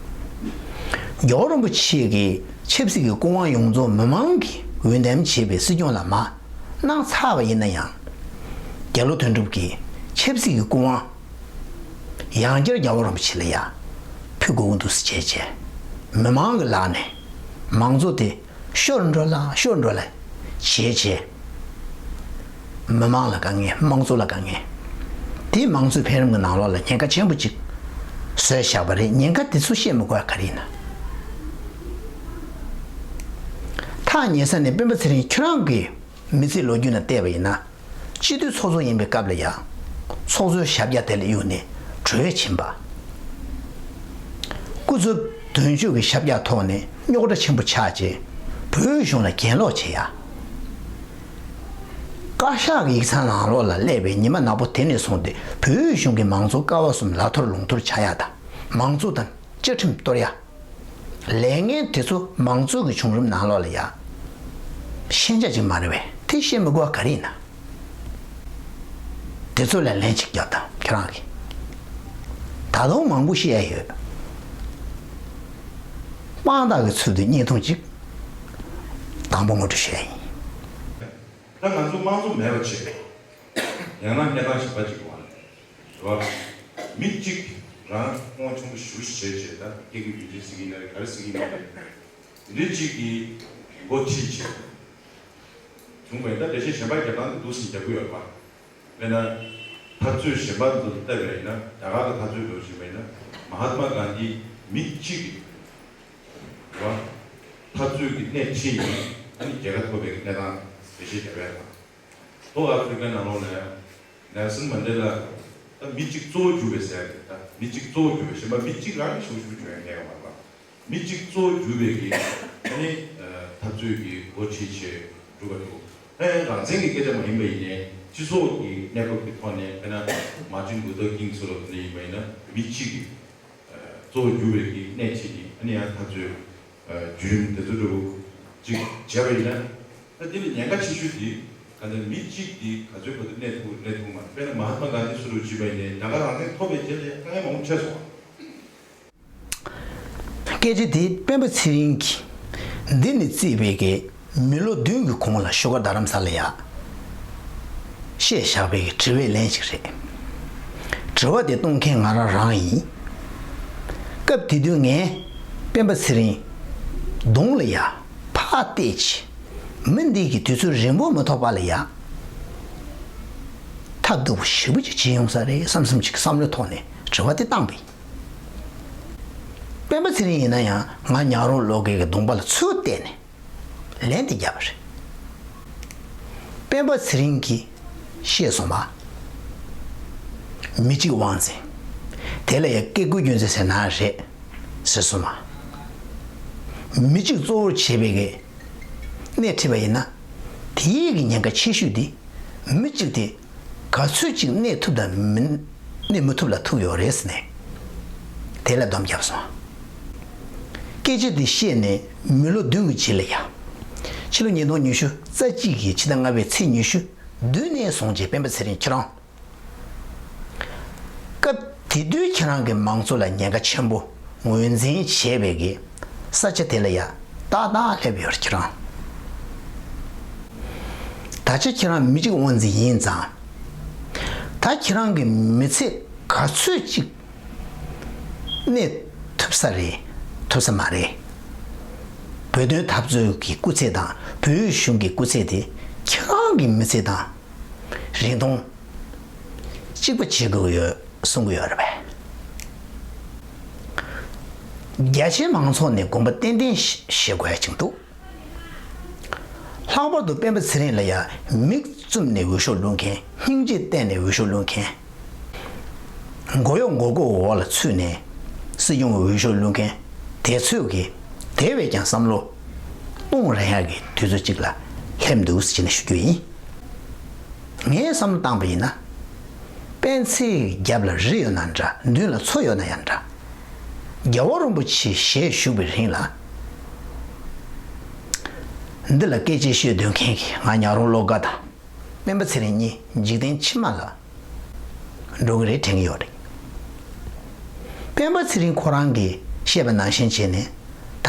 རྒྱལ་བ་རིན་པོ་ཆེ་གིས་ཆབ་སྲིད་ཀྱི་སྐུ་དབང་ཡོངས་རྫོགས་མི་མང་གིས་འོས་འདེམས་བྱས་པའི་སྲིད་སྐྱོང་ལ་མར་གནང་ཚར་བ་ཡིན་ན་ཡང་། རྒྱ་ལོ་དོན་གྲུབ་ཀྱིས་ཆབ་སྲིད་ཀྱི་སྐུ་དབང་ཡང་བསྐྱར་རྒྱལ་བ་རིན་པོ་ཆེ་ལ་ཡ་ཕུལ་དགོས་ཀྱི་འདུག་ཟེར་བྱས་བྱས། མི་མང་གི་ལག་ནས་མང་གཙོ་དེ་ཤོར་འགྲོ་ལ་ཤོར་འགྲོ་ལ་བྱས་བྱས། མི་མང་ལ་དཀའ་ངལ། དམངས་གཙོ་ལ་དཀའ་ངལ། དེ་མང་གཙོའི་འཕེལ་རིམ་གྱི་ནང་ལོགས་ལ་ཉེན་ཁ་ཆེན་པོ་ཅིག་བཟོས་བཞག་པ་རེད། ཉེན་ཁ་དེ་ཚོ་བཤད་མི་དགོས་པ་ག་རེ་ཡིན་ན། ཐག་ཉེ་ས་ནས་སྤེན་པ་ཚེ་རིང་ཁྱོད་རང་གི་མི་ཚེའི་ལོ་རྒྱུས་ནང་བལྟས་པ་ཡིན་ན། སྤྱི་འཐུས་ཚོགས་གཙོ་ཡིན་པའི་སྐབས་ལ་ཡང་། ཚོགས་གཙོའི་ཞབས་བཀྱག་དེ་ལ་གཡུགས་ནས་གྲོས་ཕྱིན་པ། སྐུ་ཚབ་དོན་གཅོད་ཀྱི་ཞབས་བཀྱག་ཐོག་ནས་རྙོག་དྲ་ཆེན་པོ་ཆགས་རྗེས་བོད་གཞུང་ལ་གྱེན་ལོག་བྱེད་ཡ། བཀའ་ཤག་གི་ཡིག་ཚང་ནང་ལོགས་ལ་སླེབས་པའི་ཉི་མ་ནག་པོ་དེ་ནས་བཟུང་སྟེ་བོད་གཞུང་གི་མང་གཙོ་ཀ་བ་གསུམ་ལ་ཐོར་ལུང་ཐོར་ཆགས་ཡ་དང་མང་གཙོ་དང་བཅའ་ཁྲིམས་གཏོར་ཡ། ལས་ངན་དེ་ཚོ་མང་གཙོ་གི་བྱུང་རིམ་ནང་ལོགས་ལ་ཡ། ཤན་སྦྱར་ཅིག་མ་རེད་པས། དེ་བཤད་མི་དགོས་པ་ག་རེ་ཡིན་ན། དེ་ཚོ་ལ་ལན་གཅིག་རྒྱོབ་དང་ཁྱེད་རང་གིས། ད་དུང་མང་པོ་བཤད་ཡ་ཡོད། དཔང་རྟགས་ཀྱི་ཚུལ་དུ་བརྙན་ཐུང་གཅིག་དང་པོ་ངོ་སྤྲོད་ཞུ་ཡ་ཡིན། ད་ང་ཚོ་དམངས་གཙོ་མེད་པ་བྱེད། ཡང་ན་གནས་སྟངས་གཞན་པ་ཅིག་ཡོང་བ་རེད། རེད་བ། མི་གཅིག་རང་དབང་ཆེན་པོ་ཞེ་པོ་ཞིག་བྱས་བྱས། ད་སྐད་ཡིག་རྒྱུན་འཛིན་ཟེར་གྱི་ཡིན་ན་རེད། ག་རེ་ཟེར་གྱི་ཡིན་ན་རེད། འདི་གཅིག་གིས་འགོ་ཁྲིད་བྱས་བྱུང་བ་ཡིན། ད་འགྲེལ་བཤད་གཞན་པ་རྒྱབ་སྟངས་འདི་འདུག་སེ་རྒྱབ་ཀྱི་ཡོད་པ། དཔེར་ན། འཐབ་རྩོད་གཞན་པ་ཚོ་ལ་བལྟས་པ་ཡིན་ན། རྒྱ་གར་གྱི་འཐབ་རྩོད་འགྲོ་བཞིན་པ་ཡིན་ན། མ་ཧཱ་ཏྨ་གྷན་དྷི་མི་གཅིག་གིས་རེད་བ། འཐབ་རྩོད་ཀྱི་སྣེ་ཁྲིད་ནས་ཨ་ནི་རྒྱལ་ཁ་ཐོབ་པའི་གནས་སྟངས་འགྲེལ་བཤད་བརྒྱབ་ཡ་དང་། ལྷོ་ཨ་ཧྥི་རི་ཀའི་ནང་ལོགས་ནས་ནེལ་སོན་མན་ཌེ་ལ་ད་མི་གཅིག་གཙོ་བོ་གྱུར་པའི་ཟེར་ཡ་རེད། ད་མི་གཅིག་གཙོ་བོ་གྱུར་པའི། གཞན་པ་མི་གཅིག་རང་གིས་ཞུ་ཞུ་བྱུང་ཡ་མེད་པ་མ་རེད། མི་གཅིག་གཙོ་བོ་གྱུར་པའི་གི་ཨ་ནི་འཐབ་རྩོད་ཀྱི་འགོ་ཁྲིད་བྱས་འགྲོ་གི་འདུག་ཨ་ནི་རང་བཙན་གྱི་སྐད་ཆ་མ་ཡིན་པ་ཡིན་ནའི་སྤྱི་ཚོགས་ཀྱི་གནས་བབ་ཀྱི་ཐོག་ནས། དཔེར་ན་མཱར་ཊིན་ལུ་ཐར་ཀིང་སོགས་ལ་དེ་འདྲ་ཡིན་པ་ཡིན་ན། མི་གཅིག་གིས་གཙོ་བོ་གྱུར་པའི་གི་སྣེ་ཁྲིད་ནས་ཨ་ནི་ཡང་འཐབ་རྩོད་བརྒྱུད་རིམ་དེ་ཚོ་འདྲ་བོ་ཅིག་བྱས་པ་ཡིན་ན། ད་དེ་ལ་ཉེན་ཁ་ཆེ་ཤོས་དེ་ག་འདྲ། མི་གཅིག་དེ་ག་ཚོད་བར་དུ་གནས་ཐུབ་གནས་ཐུབ་མ་རེད། དཔེར་ན་མ་ཧཱ་ཏྨ་གྷན་དྷི་སུ་རུ་བྱས་པ་ཡིན་ནའི་རྒྱ་གར་རང་བཙན་ཐོབ་པའི་རྗེས་ལ་ཡང་དཀའ་ངལ་མང་པོ་འཕྲད་སོང་བ། སྐད་ཆ་དེ་སྤེན་པ་ཚེ་རིང་གིས་འདི་ནས་བརྩིས་པའི་གི་མི་ལོ་བདུན་གྱི་གོང་ལ་བཞུགས་སྒར་རྡ་རམ་ས་ལ་ཡ་བཤད་བཞག་པའི་གི་དྲི་བའི་ལན་ཞིག་རེད། དྲི་བ་དེ་གཏོང་མཁན་ང་རང་རང་ཡིན། སྐབས་དེ་དུས་ངས་སྤེན་པ་ཚེ་རིང་གདོང་ལ་ཡ་ཕར་བལྟས་བྱས། མི་འདི་གིས་དུས་ཚོད་རིང་པོ་མ་ཐོགས་པ་ལ་ཡ་ཐབས་སྡུག་པོ་ཞེ་པོ་ཅིག་བྱེད་ཡོང་ས་རེད་བསམ་བསམ་ཅིག་བསམ་བློའི་ཐོག་ནས་དྲི་བ་དེ་བཏང་པ་ཡིན། སྤེན་པ་ཚེ་རིང་ཡིན་ན་ཡང་ང་ཉག་རོང་བློ་དགའ་གི་གདོང་པ་ལ་ཚུར་བལྟས་ནས་ལན་དེ་བརྒྱབ་པ་རེད། སྤེན་པ་ཚེ་རིང་གིས་བཤད་སོང་བ། མི་གཅིག་དབང་འཛིན། དེ་ལ་ཡང་སྐད་ཡིག་རྒྱུན་འཛིན་ཟེར་ན་རེད་ཟེར་སོང་བ། མི་གཅིག་གཙོ་བོར་བྱས་པའི་གི་སྣེ་ཁྲིད་པ་ཡིན་ན། དེའི་གི་ཉེན་ཁ་ཆེ་ཤོས་དེ་མི་གཅིག་དེ་ག་ཚོད་ཅིག་གནས་ཐུབ་དང་མི་གནས་མི་ཐུབ་ལ་ཐུག་ཡོད་རེད་ཟེར་ནས་དེ་ལ་སྡོམ་བརྒྱབ་སོང་། སྐད་ཆ་འདི་བཤད་ནས་མི་ལོ་བདུན་གྱི་རྗེས་ལ་ཡ། ཕྱི་ལོ་ཉིས་སྟོང་ཉི་ཤུ་རྩ་གཅིག་གི་ཕྱི་ཟླ་ལྔ་པའི་ཚེས་ཉི་ཤུ་བདུན་ནས་བཟུང་བྱས་སྤེན་པ་ཚེ་རིང་ཁྱེད་རང་། སྐབས་དེ་དུས་ཁྱེད་རང་གིས་མང་གཙོ་ལ་ཉེན་ཁ་ཆེན་པོ་ངོས་འཛིན་བྱས་པའི་གི་ས་ཆ་དེ་ལ་ཡ་ཏག་ཏག་སླེབས་ཡོད་རེད་ཁྱེད་རང་། ད་ཆ་ཁྱེད་རང་མི་གཅིག་དབང་འཛིན་ཡིན་ཙང་། ད་ཁྱེད་རང་གི་མི་ཚེ་ག་ཚོད་ཅིག་གནས་ཐུབ་ས་རེད། ཐུབ་ས་མ་རེད། བོད་དོན་འཐབ་རྩོད་ཀྱི་སྐུ་ཚེགས་དང་བོད་གཞུང་གི་སྐུ་ཚེགས་དེ་ཁྱེད་རང་གི་མི་ཚེ་དང་རིང་ཐུང་གཅིག་པ་བྱེད་དགོས་ཀྱི་ཡོད་གསུང་གི་ཡོད་རེད་པས། རྒྱ་ཆེའི་མང་ཚོགས་ནས་དགོངས་པ་ཏན་ཏན་བཞེས་དགོས་ཡ་ཅིག་འདུག་ལྷག་པར་དུ་སྤེན་པ་ཚེ་རིང་ལ་ཡ་མིག་བཙུམ་ནས་འོས་ཤོག་བླུག་མཁན། སྙིང་རྗེ་བསྟན་ནས་འོས་ཤོག་བླུག་མཁན། མགོ་གཡོག་མགོ་སྐོར་འོག་ལ་ཚུད་ནས་སྲིད་སྐྱོང་འོས་ཤོག་བླུག་མཁན་དེ་ཚོས་ཀྱིས་དེ་བས་ཀྱང་བསམ་བློ་གཏོང་རན་ཡག་གི་དུས་ཚོད་ཅིག་ལ་སླེབས་འདུག་ཟེར་ནས་ཞུ་རྒྱུ་ཡིན། ངས་བསམ་བློ་བཏང་པ་ཡིན་ན། སྤེན་ཚེའི་རྒྱབ་ལ་རི་ཡོད་ན་འདྲ། མདུན་ལ་མཚོ་ཡོད་ན་ཡང་འདྲ། རྒྱལ་བ་རིན་པོ་ཆེ་ཞལ་བཞུགས་པའི་རིང་ལ། འདི་ལ་སྐད་ཆ་ཤོད་འདོད་མཁན་གྱི་ང་ཉག་རོང་བློ་དགའ་དང་སྤེན་པ་ཚེ་རིང་གཉིས་འཇིག་རྟེན་ཕྱི་མ་ལ་འགྲོ་གི་རེད་དྲན་གྱི་ཡོད་རེད། སྤེན་པ་ཚེ་རིང་ཁོ་རང་གིས་བཤད་པ་ནང་བཞིན་བྱས་ནས་ད་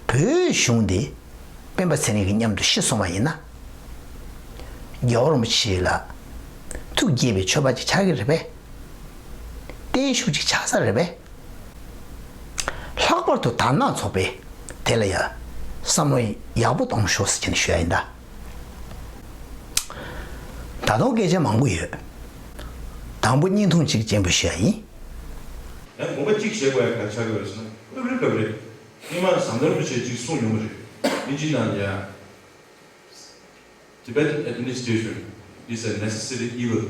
བོད་གཞུང་འདི་སྤེན་པ་ཚེ་རིང་གི་མཉམ་དུ་ཤི་སོང་བ་ཡིན་ན། རྒྱལ་བ་རིན་པོ་ཆེ་ལ་ཐུགས་དགྱེས་པའི་མཆོད་པ་ཅིག་ཆགས་ཀྱི་རེད་པས། བརྟན་བཞུགས་ཅིག་ཆགས་ས་རེད་པས། ལྷག་པར་དུ་དར་ནག་ཚོགས་པས་དེ་ལ་ཡ་བསམ་བློ་ཡག་པོ་གཏོང་ཤོག་ཟེར་གྱིན་ཞུ་ཡ་ཡིན་ད། ད་དུང་སྐད་ཆ་མང་པོ་ཡོད། དང་པོ་བརྙན་ཐུང་གཅིག་སྤྱན་འབུལ་ཞུ་ཡ་ཡིན། ཡང་དགོངས་པ་གཅིག་བཞེས་དགོས་ཡ་ག་རེ་ཆགས་ཀྱི་ཡོད་ཟེར་ན། སྐབས་རེ་སྐབས་རེ་སྔོན་མ་ཟམ་གདོང་རིན་པོ་ཆེས་གཅིག་གསུངས་ཡོང་གི་རེད། དབྱིན་ཇིའི་ནང་ལ་ཡ། Tibetan administration is a necessary evil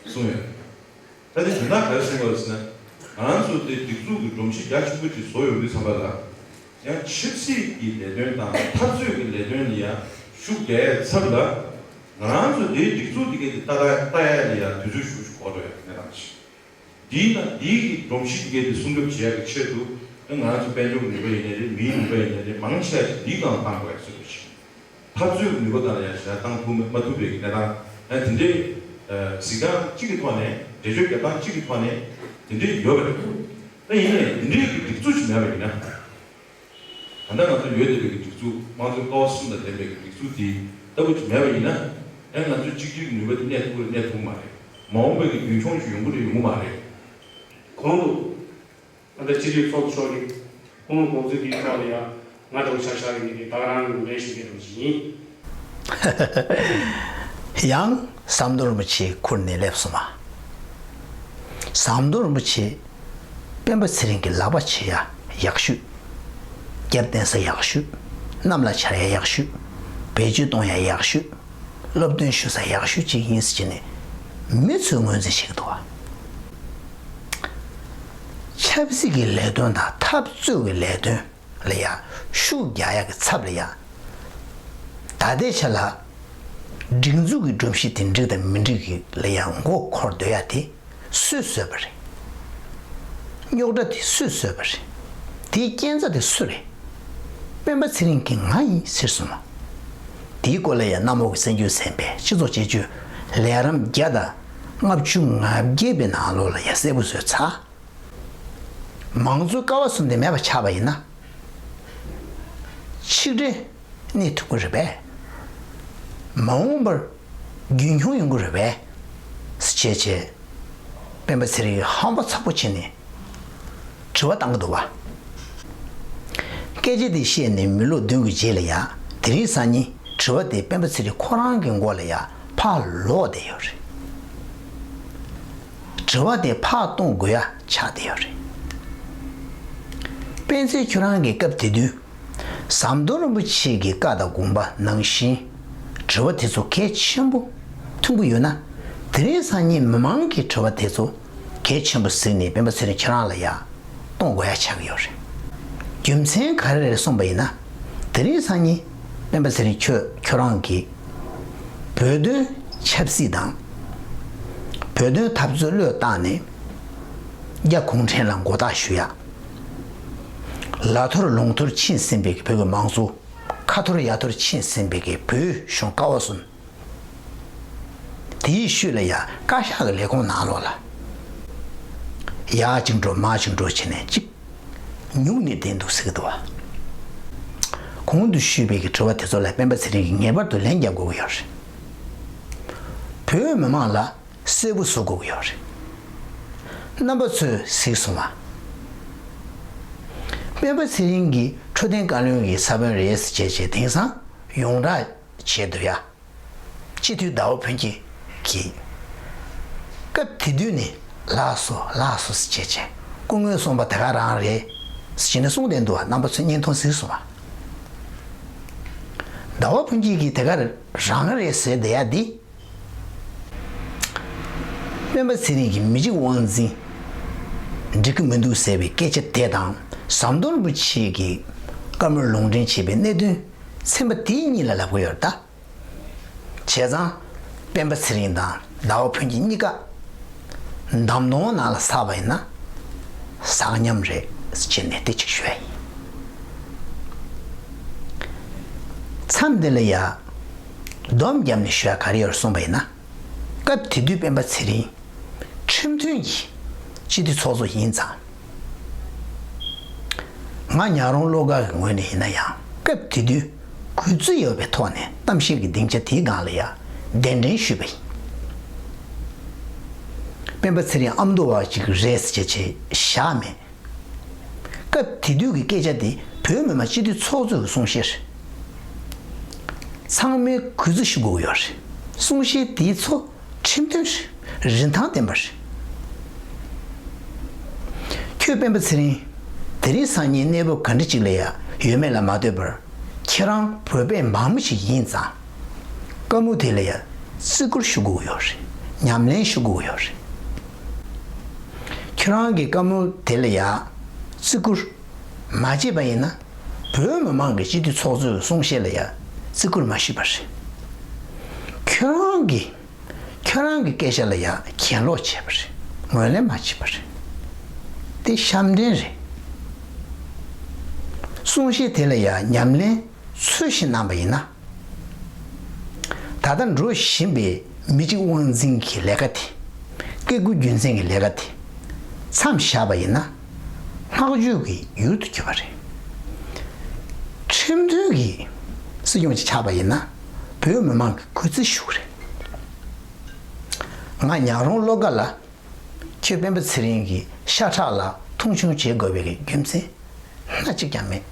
གསུངས་ཡོད། ད་དེ་དོན་དག་ག་རེ་གསུངས་པ་རེད་ཟེར་ན། ང་རང་ཚོ་དེ་སྒྲིག་འཛུགས་ཀྱི་སྒྲོམ་གཞི་རྒྱ་ཆེན་པོ་ཅིག་བཟོ་ཡོང་དུས་ཙམ་པ་ལ། ཡང་ཆབ་སྲིད་ཀྱི་ལས་དོན་དང་འཐབ་རྩོད་ཀྱི་ལས་དོན་ལ་ཡང་ཤུགས་རྒྱག་ཡའི་ཚབ་ལ། ང་རང་ཚོ་དེའི་སྒྲིག་འཛུགས་དེ་གའི་དེ་ལྟ་ལྟ་ལྟ་ཡ་ལ་ཡང་དུས་ཚོད་ཞུ་ཞུ་འགོར་འགྲོ་ཡ་གནས་སྟངས་ཤིག་འདིའི་ནང་འདིའི་གི་སྒྲོམ་གཞི་འདི་གའི་དེ་སྲུང་སྐྱོབ་བྱེད་ཡག་གི་ཆེད་དུ། ང་རང་ཚོ་དཔལ་འབྱོར་ནུས་པ་ཡིན་ནའི་རེད། མིའི་ནུས་པ་ཡིན་ནའི་རེད། མང་ཆེ་བ་ཞིག་འདིའི་སྒང་ལ་བཏང་དགོས་ཡ་སྲོལ་ཡོད་ཤིང་། འཐབ་རྩོད་ཀྱི་ནུས་པ་སྒང་ལ་ཡ་ཞེ་དྲག་བཏང་ཐུབ་མ་མ་ཐུབ་པའི་གི་གནས་སྟངས། ཨ་དེ་འདྲའི་གཟིགས་སྟངས་གཅིག་གི་ཐོག་ནས། འགྲེལ་བརྗོད་རྒྱབ་སྟངས་གཅིག་གི་ཐོག་ནས་དེ་འདྲའི་ཡོད་པ་རེད། ད་ཡིན་ནའི་དེ་འདྲའི་གི་སྒྲིག་འཛུགས་ཤིག་མེད་པ་ཡིན་ན། ད་ལྟ་ང་ཚོ་ཡོད་བསྡད་པའི་གི་སྒྲིག་འཛུགས། དམངས་གཙོའི་ཀ་བ་གསུམ་དང་ལྡན་པའི་གི་སྒྲིག་འཛུགས་འདི་ལྟ་བུ་ཅིག་མེད་པ་ཡིན་ན། ཨེ་ང་ཚོ་གཅིག་གྱུར་གྱི་ནུས་པ་དེ་གནས་ཐུབ་ཀྱི་རེད། གནས་ཐུབ་ཀྱི་མ་རེད། མ་འོངས་པའི་གི་རྒྱུན་འཁྱོངས་ཅིག་ཡོང་གི་རེད། ཡོང་གི་མ་རེད། གོང་དུ་ད་ལྟ་སྤྱི་འཐུས་ཚོགས་གཙོ་མཆོག་གིས་ཁོང་དགོངས་ཚུལ་གྱི་ཐོག་ལ་ཡང་ང་འདྲ་བོ་ཆ་བཞག་གི་མེད་པས། ད་ག་རང་ལན་ཞུ་མཁན་འདྲ་བོ་ཞིག་ཡིན། ཡང་ཟམ་གདོང་རིན་པོ་ཆེ་ཁུར་ནས་སླེབས་སོང་བ། ཟམ་གདོང་རིན་པོ་ཆེ་སྤེན་པ་ཚེ་རིང་གི་ལག་པ་བྱེད་ཡ་ཡག་ཤོས། རྒྱབ་བརྟེན་ས་ཡག་ཤོས། གནམ་ལ་འཕྱར་ཡ་ཡག་ཤོས། བེད་སྤྱོད་གཏོང་ཡ་ཡག་ཤོས། སློབ་སྟོན་ཞུ་ས་ཡག་ཤོས་ཅིག་ཡིན་ཟེར་བྱས་ནས་མི་ཚོས་ངོས་འཛིན་བྱེད་ཀྱི་འདུག་བ། ཆབ་སྲིད་ཀྱི་ལས་དོན་དང་འཐབ་རྩོད་ཀྱི་ལས་དོན་ལ་ཡང་ཤུགས་རྒྱག་ཡག་གི་ཚབ་ལ་ཡང་། ད་ལྟའི་ཆ་ལ་སྒྲིག་འཛུགས་ཀྱི་སྒྲོམ་གཞི་དེ་འགྲིག་དང་མི་འགྲིག་གི་ལ་ཡང་མགོ་འཁོར་སྡོད་ཡ་དེ་སུས་བཟོས་པ་རེད། རྙོག་དྲ་དེ་སུས་བཟོས་པ་རེད། དེའི་རྐྱེན་རྩ་དེ་སུ་རེད། སྤེན་པ་ཚེ་རིང་གིས་ང་ཡིན་ཟེར་སོང་བ། དེའི་སྐོར་ལ་ཡང་གནམ་འོག་གི་གསར་འགྱུར་ཚན་པས་སྤྱི་ཚོགས་བཅད་གཅོད་ལས་རིམ་བརྒྱ་དང་ལྔ་བཅུ་ང་བརྒྱད་པའི་ནང་ལོགས་ལ་ཡང་གསལ་པོ་བཟོས་ཚར། མང་གཙོའི་ཀ་བ་གསུམ་དེ་མེད་པ་ཆགས་པ་ཡིན་ན། ཆིག་སྒྲིལ་གནས་ཐུབ་ཀྱི་རེད་པས། མ་འོངས་པར་རྒྱུན་འཁྱོངས་ཡོང་གི་རེད་པས། ཟེར་བྱས་བྱས། སྤེན་པ་ཚེ་རིང་གིས་ཧམ་པ་ཚ་པོ་བྱས་ནས་དྲི་བ་བཏང་གི་འདུག་བ། སྐད་ཆ་དེ་བཤད་ནས་མི་ལོ་བདུན་གྱི་རྗེས་ལ་ཡང་དེ་རིང་སང་ཉིན་དྲི་བ་དེ་སྤེན་པ་ཚེ་རིང་ཁོ་རང་གི་མགོ་ལ་ཡང་ཕར་ལོག་བསྡད་ཡོད་རེད། དྲི་བ་དེ་ཕར་གཏོང་དགོས་ཡ་ཆགས་བསྡད་ཡོད་རེད། སྤེན་ཚེ་ཁྱོད་རང་གིས་སྐབས་དེ་དུས་ཟམ་གདོང་རིན་པོ་ཆེ་གི་བཀའ་དང་དགོངས་པ་ནང་བཞིན་དྲི་བ་དེ་ཚོ་གལ་ཆེན་པོ་མཐོང་གི་ཡོད་ན། དེ་རིང་སང་ཉིན་མི་མང་གི་དྲི་བ་དེ་ཚོ་གལ་ཆེན་པོ་གཟིགས་ནས་སྤེན་པ་ཚེ་རིང་ཁྱེད་རང་ལ་ཡ་གཏོང་དགོས་ཡ་ཆགས་ཀྱི་ཡོད་རེད། རྒྱུ་མཚན་ག་རེ་རེད་གསུངས་པ་ཡིན་ན། དེ་རིང་སང་ཉིན་སྤེན་པ་ཚེ་རིང་ཁྱོད་ཁྱོད་རང་གིས་བོད་དོན་ཆབ་སྲིད་དང་། བོད་དོན་འཐབ་རྩོད་བློས་བཏང་ནས་རྒྱ་གུང་ཁྲན་ལ་མགོ་བཏགས་ཞུ་ཡ། ལ་ཐོར་ལུང་ཐོར་ཕྱིན་ཟིན་པའི་བོད་ཀྱི་མང་གཙོ། ཁ་ཐོར་ཡ་ཐོར་ཕྱིན་ཟིན་པའི་བོད་གཞུང་ཀ་བ་གསུམ། དེའི་ཤུལ་ལ་ཡ་བཀའ་ཤག་གི་ལས་ཁུངས་ནང་ལོགས་ལ་ཡར་ཅིག་འགྲོ་མར་ཅིག་འགྲོ་བྱས་ནས་ཅིག་ཉུག་ནས་བསྡད་འདུག་ཟེར་གི་འདུག་བ། གོང་དུ་ཞུས་པའི་གི་དྲི་བ་དེ་ཚོ་ལ་སྤེན་པ་ཚེ་རིང་གིས་ངེས་པར་དུ་ལན་རྒྱག་དགོས་ཀྱི་ཡོད་རེད། བོད་མི་མང་ལ་གསལ་པོ་བཟོ་དགོས་ཀྱི་ཡོད་རེད། རྣམ་པ་ཚོས་གཟིགས་སོང་བ། སྤེན་པ་ཚེ་རིང་གིས་འཕྲོད་བསྟེན་བཀའ་བློན་གྱི་ས་བོན་རེད་ཟེར་བྱས་བྱས་དེང་སང་ཡོངས་གྲགས་བྱས་འདུག་ཡ། སྤྱི་འཐུས་ཟླ་བ་ཕུན་སྐྱིད་ཀྱིས་སྐབས་དེ་དུས་ནས་ལགས་སོ་ལགས་སོ་ཟེར་བྱས་བྱས་སྐུ་ངོས་གསུངས་པ་དེ་ག་རང་རེད་ཟེར་བྱས་ནས་གསུངས་བསྡད་འདུག་བ། རྣམ་པ་ཚོས་བརྙན་ཐུང་གཟིགས་སོང་བ། ཟླ་བ་ཕུན་སྐྱིད་ཀྱིས་དེ་ག་རང་རེད་ཟེར་བསྡད་ཡ་འདི། སྤེན་པ་ཚེ་རིང་གིས་མི་གཅིག་དབང་འཛིན་འགྲིག་གི་མི་འདུག་ཟེར་བའི་སྐད་ཆ་དེ་དང་ཟམ་གདོང་རིན་པོ་ཆེ་གིས་བཀའ་མོལ་ལུང་འདྲེན་བྱས་པའི་གནད་དོན་ཚན་པ་དེ་གཉིས་ལ་ལབ་ཀྱི་ཡོད་རེད་ད། བྱས་ཙང་སྤེན་པ་ཚེ་རིང་དང་ཟླ་བ་ཕུན་སྐྱིད་གཉིས་ཀ་འདམ་དོང་ནང་ལ་ཟགས་པ་ཡིན་ན་ཟགས་མཉམ་རེད་ཅེས་ནས་དེ་གཅིག་ཞུ་ཡ་ཡིན། མཚམས་འདི་ལ་ཡ་སྡོམ་བརྒྱབ་ནས་ཞུ་ཡ་ག་རེ་ཡོད་རེད་གསུངས་པ་ཡིན་ན། སྐབས་དེ་དུས་སྤེན་པ་ཚེ་རིང་ཁྲིམས་མཐུན་གྱི་སྤྱི་འཐུས་ཚོགས་གཙོ་ཡིན་ཙང་། ང་ཉག་རོང་བློ་དགའ་གི་ངོས་ནས་ཡིན་ན་ཡང་སྐབས་དེ་དུས་གུས་བརྩི་ཡོད་པའི་ཐོག་ནས་གཏམ་བཤད་ཀྱི་སྡིངས་ཆ་དེའི་སྒང་ལ་ཡང་གདན་འདྲེན་ཞུས་པ་ཡིན། སྤེན་པ་ཚེ་རིང་ཨ་མདོ་བ་ཅིག་རེད་ཟེར་བྱས་བཞག་མེད། སྐབས་དེ་དུས་ཀྱི་སྐད་ཆ་དེ་བོད་མི་མང་སྤྱི་འཐུས་ཚོགས་གཙོ་གི་གསུང་བཤད་རེད། ཚང་མས་གུས་བརྩི་ཞུ་དགོས་ཀྱི་ཡོད་རེད། གསུང་བཤད་དེའི་ཚོ་ཁྲིམས་མཐུན་རེད། རིན་ཐང་ལྡན་པ་རེད། ཁྱོད་སྤེན་པ་ཚེ་རིང་། དེ་རིང་སང་ཉིན་གནས་བབ་ག་འདྲ་ཅིག་ལ་ཡང་ཡོད་མེད་ལ་མ་ལྟོས་པར། ཁྱེད་རང་བོད་པའི་འབངས་མི་ཞིག་ཡིན་ཙང་། བཀའ་མོལ་དེ་ལ་ཡང་བརྩི་བཀུར་ཞུ་དགོས་ཀྱི་ཡོད་རེད། ཉམས་ལེན་ཞུ་དགོས་ཀྱི་ཡོད་རེད། ཁྱེད་རང་གི་བཀའ་མོལ་དེ་ལ་ཡང་བརྩི་བཀུར་མ་བྱས་པ་ཡིན་ན། བོད་མི་མང་གི་སྤྱི་འཐུས་ཚོགས་གཙོའི་གསུང་བཤད་ལ་ཡང་བརྩི་བཀུར་མ་ཞུས་པ་རེད། ཁྱོད་རང་གིས། ཁྱོད་རང་གི་སྐད་ཆ་ལ་ཡང་གྱེན་ལོག་བྱས་པ་རེད། ངོས་ལེན་མ་བྱས་པ་རེད། དེ་ཤམ་འདྲེན་རེད། གསུང་བཤད་དེ་ལ་ཡང་ཉམས་ལེན་ཚུལ་བཞིན་གནང་པ་ཡིན་ན། ད་ལྟ་འགྲོ་བཞིན་པའི་མི་གཅིག་དབང་འཛིན་གྱི་ལས་ཀ་དེ། བཀས་བཀོད་རྒྱུད་འཛིན་གྱི་ལས་ཀ་དེ་མཚམས་བཞག་པ་ཡིན་ན། ལྷག་བཅོས་ཀྱི་ཡུལ་དུ་གྱུར་པ་རེད། ཁྲིམས་མཐུན་གྱི་སྲིད་སྐྱོང་ཅིག་ཆགས་པ་ཡིན་ན། བོད་མི་མང་གིས་གུས་བརྩི་ཞུ་གི་རེད། ང་ཉག་རོང་བློ་དགའ་ལ་ ཁྱོད་སྤེན་པ་ཚེ་རིང་གི་ཤ་ཁྲག་ལ་མཐོང་ཆུང་བྱེད་དགོས་པའི་རྒྱུ་མཚན་སྣ་གཅིག་ཀྱང་མེད།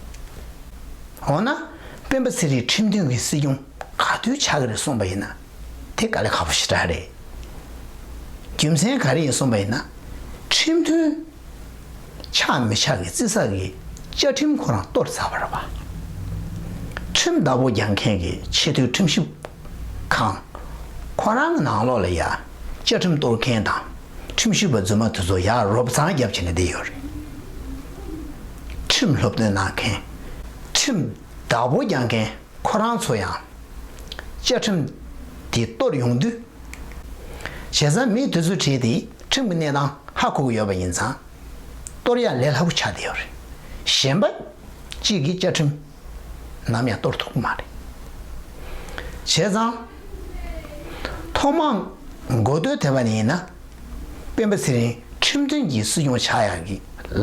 འོ་ན་སྤེན་པ་ཚེ་རིང་ཁྲིམས་མཐུན་གྱི་སྲིད་སྐྱོང་ག་དུས་ཆགས་ཀྱི་རེད་གསུངས་པ་ཡིན་ན། དེ་དཀའ་ལས་ཁག་པོ་ཞེ་དྲག་རེད། རྒྱུ་མཚན་ག་རེ་ཡིན་གསུངས་པ་ཡིན་ན། ཁྲིམས་མཐུན་ཆགས་མི་ཆགས་ཀྱི་རྩི་ས་གི་བཅའ་ཁྲིམས་ཁོ་རང་གཏོར་ཚར་བ་རེད་པ། ཁྲིམས་བདག་པོ་རྒྱག་མཁན་གྱི་ཆེས་མཐོའི་ཁྲིམས་ཞིབ་ཁང་ཁོ་རང་གི་ནང་ལོགས་ལ་ཡ་བཅའ་ཁྲིམས་གཏོར་མཁན་དང་ཁྲིམས་ཞིབ་པ་རྫུན་མ་དེ་ཚོ་ཡར་རོབ་ཚང་རྒྱབ་བྱས་ནས་བསྡད་ཡོད་རེད། ཁྲིམས་སློབ་སྟོན་གནང་མཁན་ཁྲིམས་བདག་པོ་རྒྱག་མཁན་ཁོ་རང་ཚོ་ཡང་བཅའ་ཁྲིམས་དེ་གཏོར་ཡོང་དུས། བྱས་ཙང་མི་དེ་ཚོའི་གྲས་དེ་ཁྲིམས་ཀྱི་གནས་སྟངས་ཧ་གོ་གི་ཡོད་པ་ཡིན་ཙང་། གཏོར་ཡག་ལས་སླ་པོ་ཆགས་བསྡད་ཡོད་རེད། གཞན་པ་གཅིག་གིས་བཅའ་ཁྲིམས་ནམ་ཡང་གཏོར་ཐུབ་ཀྱི་མ་རེད། བྱས་ཙང་། ཐོག་མར་འགོ་སྟོད་ཐེ་བ་ནས་ཡིན་ན། སྤེན་པ་ཚེ་རིང་ཁྲིམས་མཐུན་གྱི་སྲིད་སྐྱོང་ཆགས་ཡག་གི་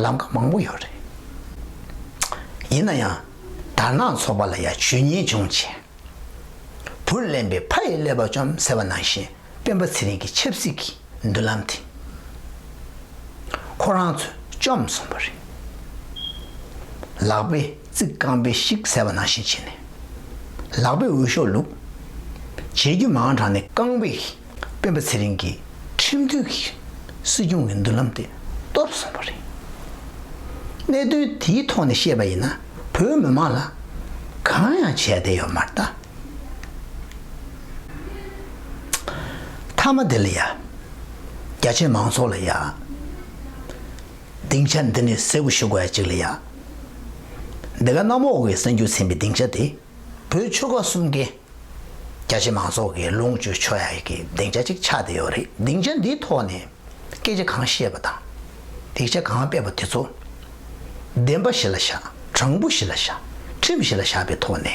ལམ་ཁ་མང་པོ་ཡོད་རེད། ཡིན་ན་ཡང་། དར་ནག་ཚོགས་པ་ལ་ཡང་ཇུས་ཉེས་བྱུང་བྱས། བུ་གླེན་པས་ཕ་ཡི་ཀླད་པ་བཅོམ་ཟེར་བ་ནང་བཞིན་སྤེན་པ་ཚེ་རིང་གི་ཆབ་སྲིད་ཀྱི་མདུན་ལམ་དེ་ཁོ་རང་ཚོས་བཅོམ་སོང་བ་རེད། ལག་པས་རྩིག་རྐང་པས་བཤིག་ཟེར་བ་ནང་བཞིན་བྱས་ནས། ལག་པས་འོས་ཤོག་བླུགས། བྱེད་རྒྱུ་མང་དྲགས་ནས་རྐང་པས་སྤེན་པ་ཚེ་རིང་གི་ཁྲིམས་མཐུན་གྱི་སྲིད་སྐྱོང་གི་མདུན་ལམ་དེ་གཏོར་སོང་བ་རེད། གནད་དོན་དེའི་ཐོག་ནས་བཤད་པ་ཡིན་ན་བོད་མི་མང་ལ་གང་ཡང་བྱས་བསྡད་ཡོད་མ་རེད་ད། མཐའ་མ་དེ་ལ་ཡ། རྒྱ་ཆེ་མང་ཚོགས་ལ་ཡ། སྡིངས་ཆ་འདི་ནས་གསལ་པོ་ཞུ་དགོས་ཡ་གཅིག་ལ་ཡ། འདི་ག་གནམ་འོག་གི་གསར་འགྱུར་ཚན་པའི་སྡིངས་ཆ་དེ། བོད་ཆོལ་ཁ་གསུམ་གའི་རྒྱ་ཆེ་མང་ཚོགས་ཀྱིས་ལོངས་སྤྱོད་ཆོག་ཡ་གི་སྡིངས་ཆ་གཅིག་ཆགས་བསྡད་ཡོད་རེད། སྡིངས་ཆ་འདིའི་ཐོག་ནས་སྐད་ཆ་གང་བཤད་པ་དང་། སྡིངས་ཆ་གང་སྤེལ་བ་དེ་ཚོ། བདེན་པ་གཞི་ལ་བཞག་དྲང་པོ་གཞི་ལ་བཞག་ཁྲིམས་གཞི་ལ་བཞག་པའི་ཐོག་ནས་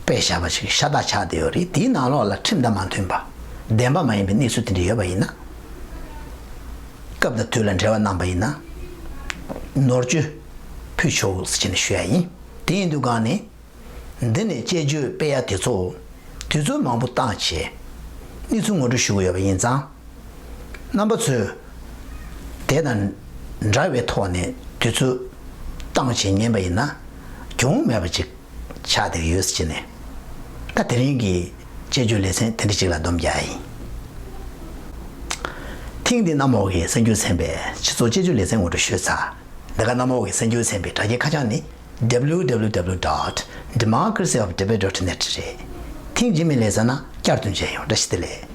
སྤེལ་བཞག་པ་ཞིག་ཤ་སྟག་ཆགས་བསྡད་ཡོད་རེད། དེའི་ནང་ལོགས་ལ་ཁྲིམས་དང་མ་མཐུན་པ། བདེན་པ་མ་ཡིན་པའི་གནས་ཚུལ་དེ་འདྲ་ཡོད་པ་ཡིན་ན། སྐབས་དང་དུས་ལ་འབྲེལ་བ་གནང་པ་ཡིན་ན། ནོར་བཅོས་ཕུལ་ཆོག་ཟེར་བྱས་ནས་ཞུ་ཡ་ཡིན། དེ་ཡིན་དུས་གང་ནས། འདི་ནས་དཔྱད་བརྗོད་སྤེལ་ཡ་དེ་ཚོ་དུས་ཚོད་མང་པོ་བཏང་བྱས་གནས་ཚུལ་ངོ་སྤྲོད་ཞུ་གི་ཡོད་པ་ཡིན་ཙང་། རྣམ་པ་ཚོས་དེ་དང་འདྲ་བའི་ཐོག་ནས་དུས་ཚོད་བཏང་བྱས་ཉན་པ་ཡིན་ན་གྱོང་མེད་པ་ཅིག་ཆགས་བསྡད་ཡོད་ཟེར་ནས། ད་དེ་རིང་གི་དཔྱད་བརྗོད་ལེ་ཚན་དེ་འདྲ་ཅིག་ལ་སྡོམ་རྒྱག་ཡིན། ཐེངས་འདིའི་གནམ་འོག་གི་གསར་འགྱུར་ཚན་པའི་སྤྱི་ཚོགས་དཔྱད་བརྗོད་ལེ་ཚན་ངོ་སྤྲོད་ཞུས་ཚར། འདི་ག་གནམ་འོག་གི་གསར་འགྱུར་ཚན་པའི་དྲ་རྒྱའི་ཁ་བྱང་ནི། W W W dot democracy of Tibet dot net རེད། ཐེངས་རྗེས་མའི་ལེ་ཚན་ན་བསྐྱར་དུ་མཇལ་ཡོང་། བཀྲ་ཤིས་བདེ་ལེགས།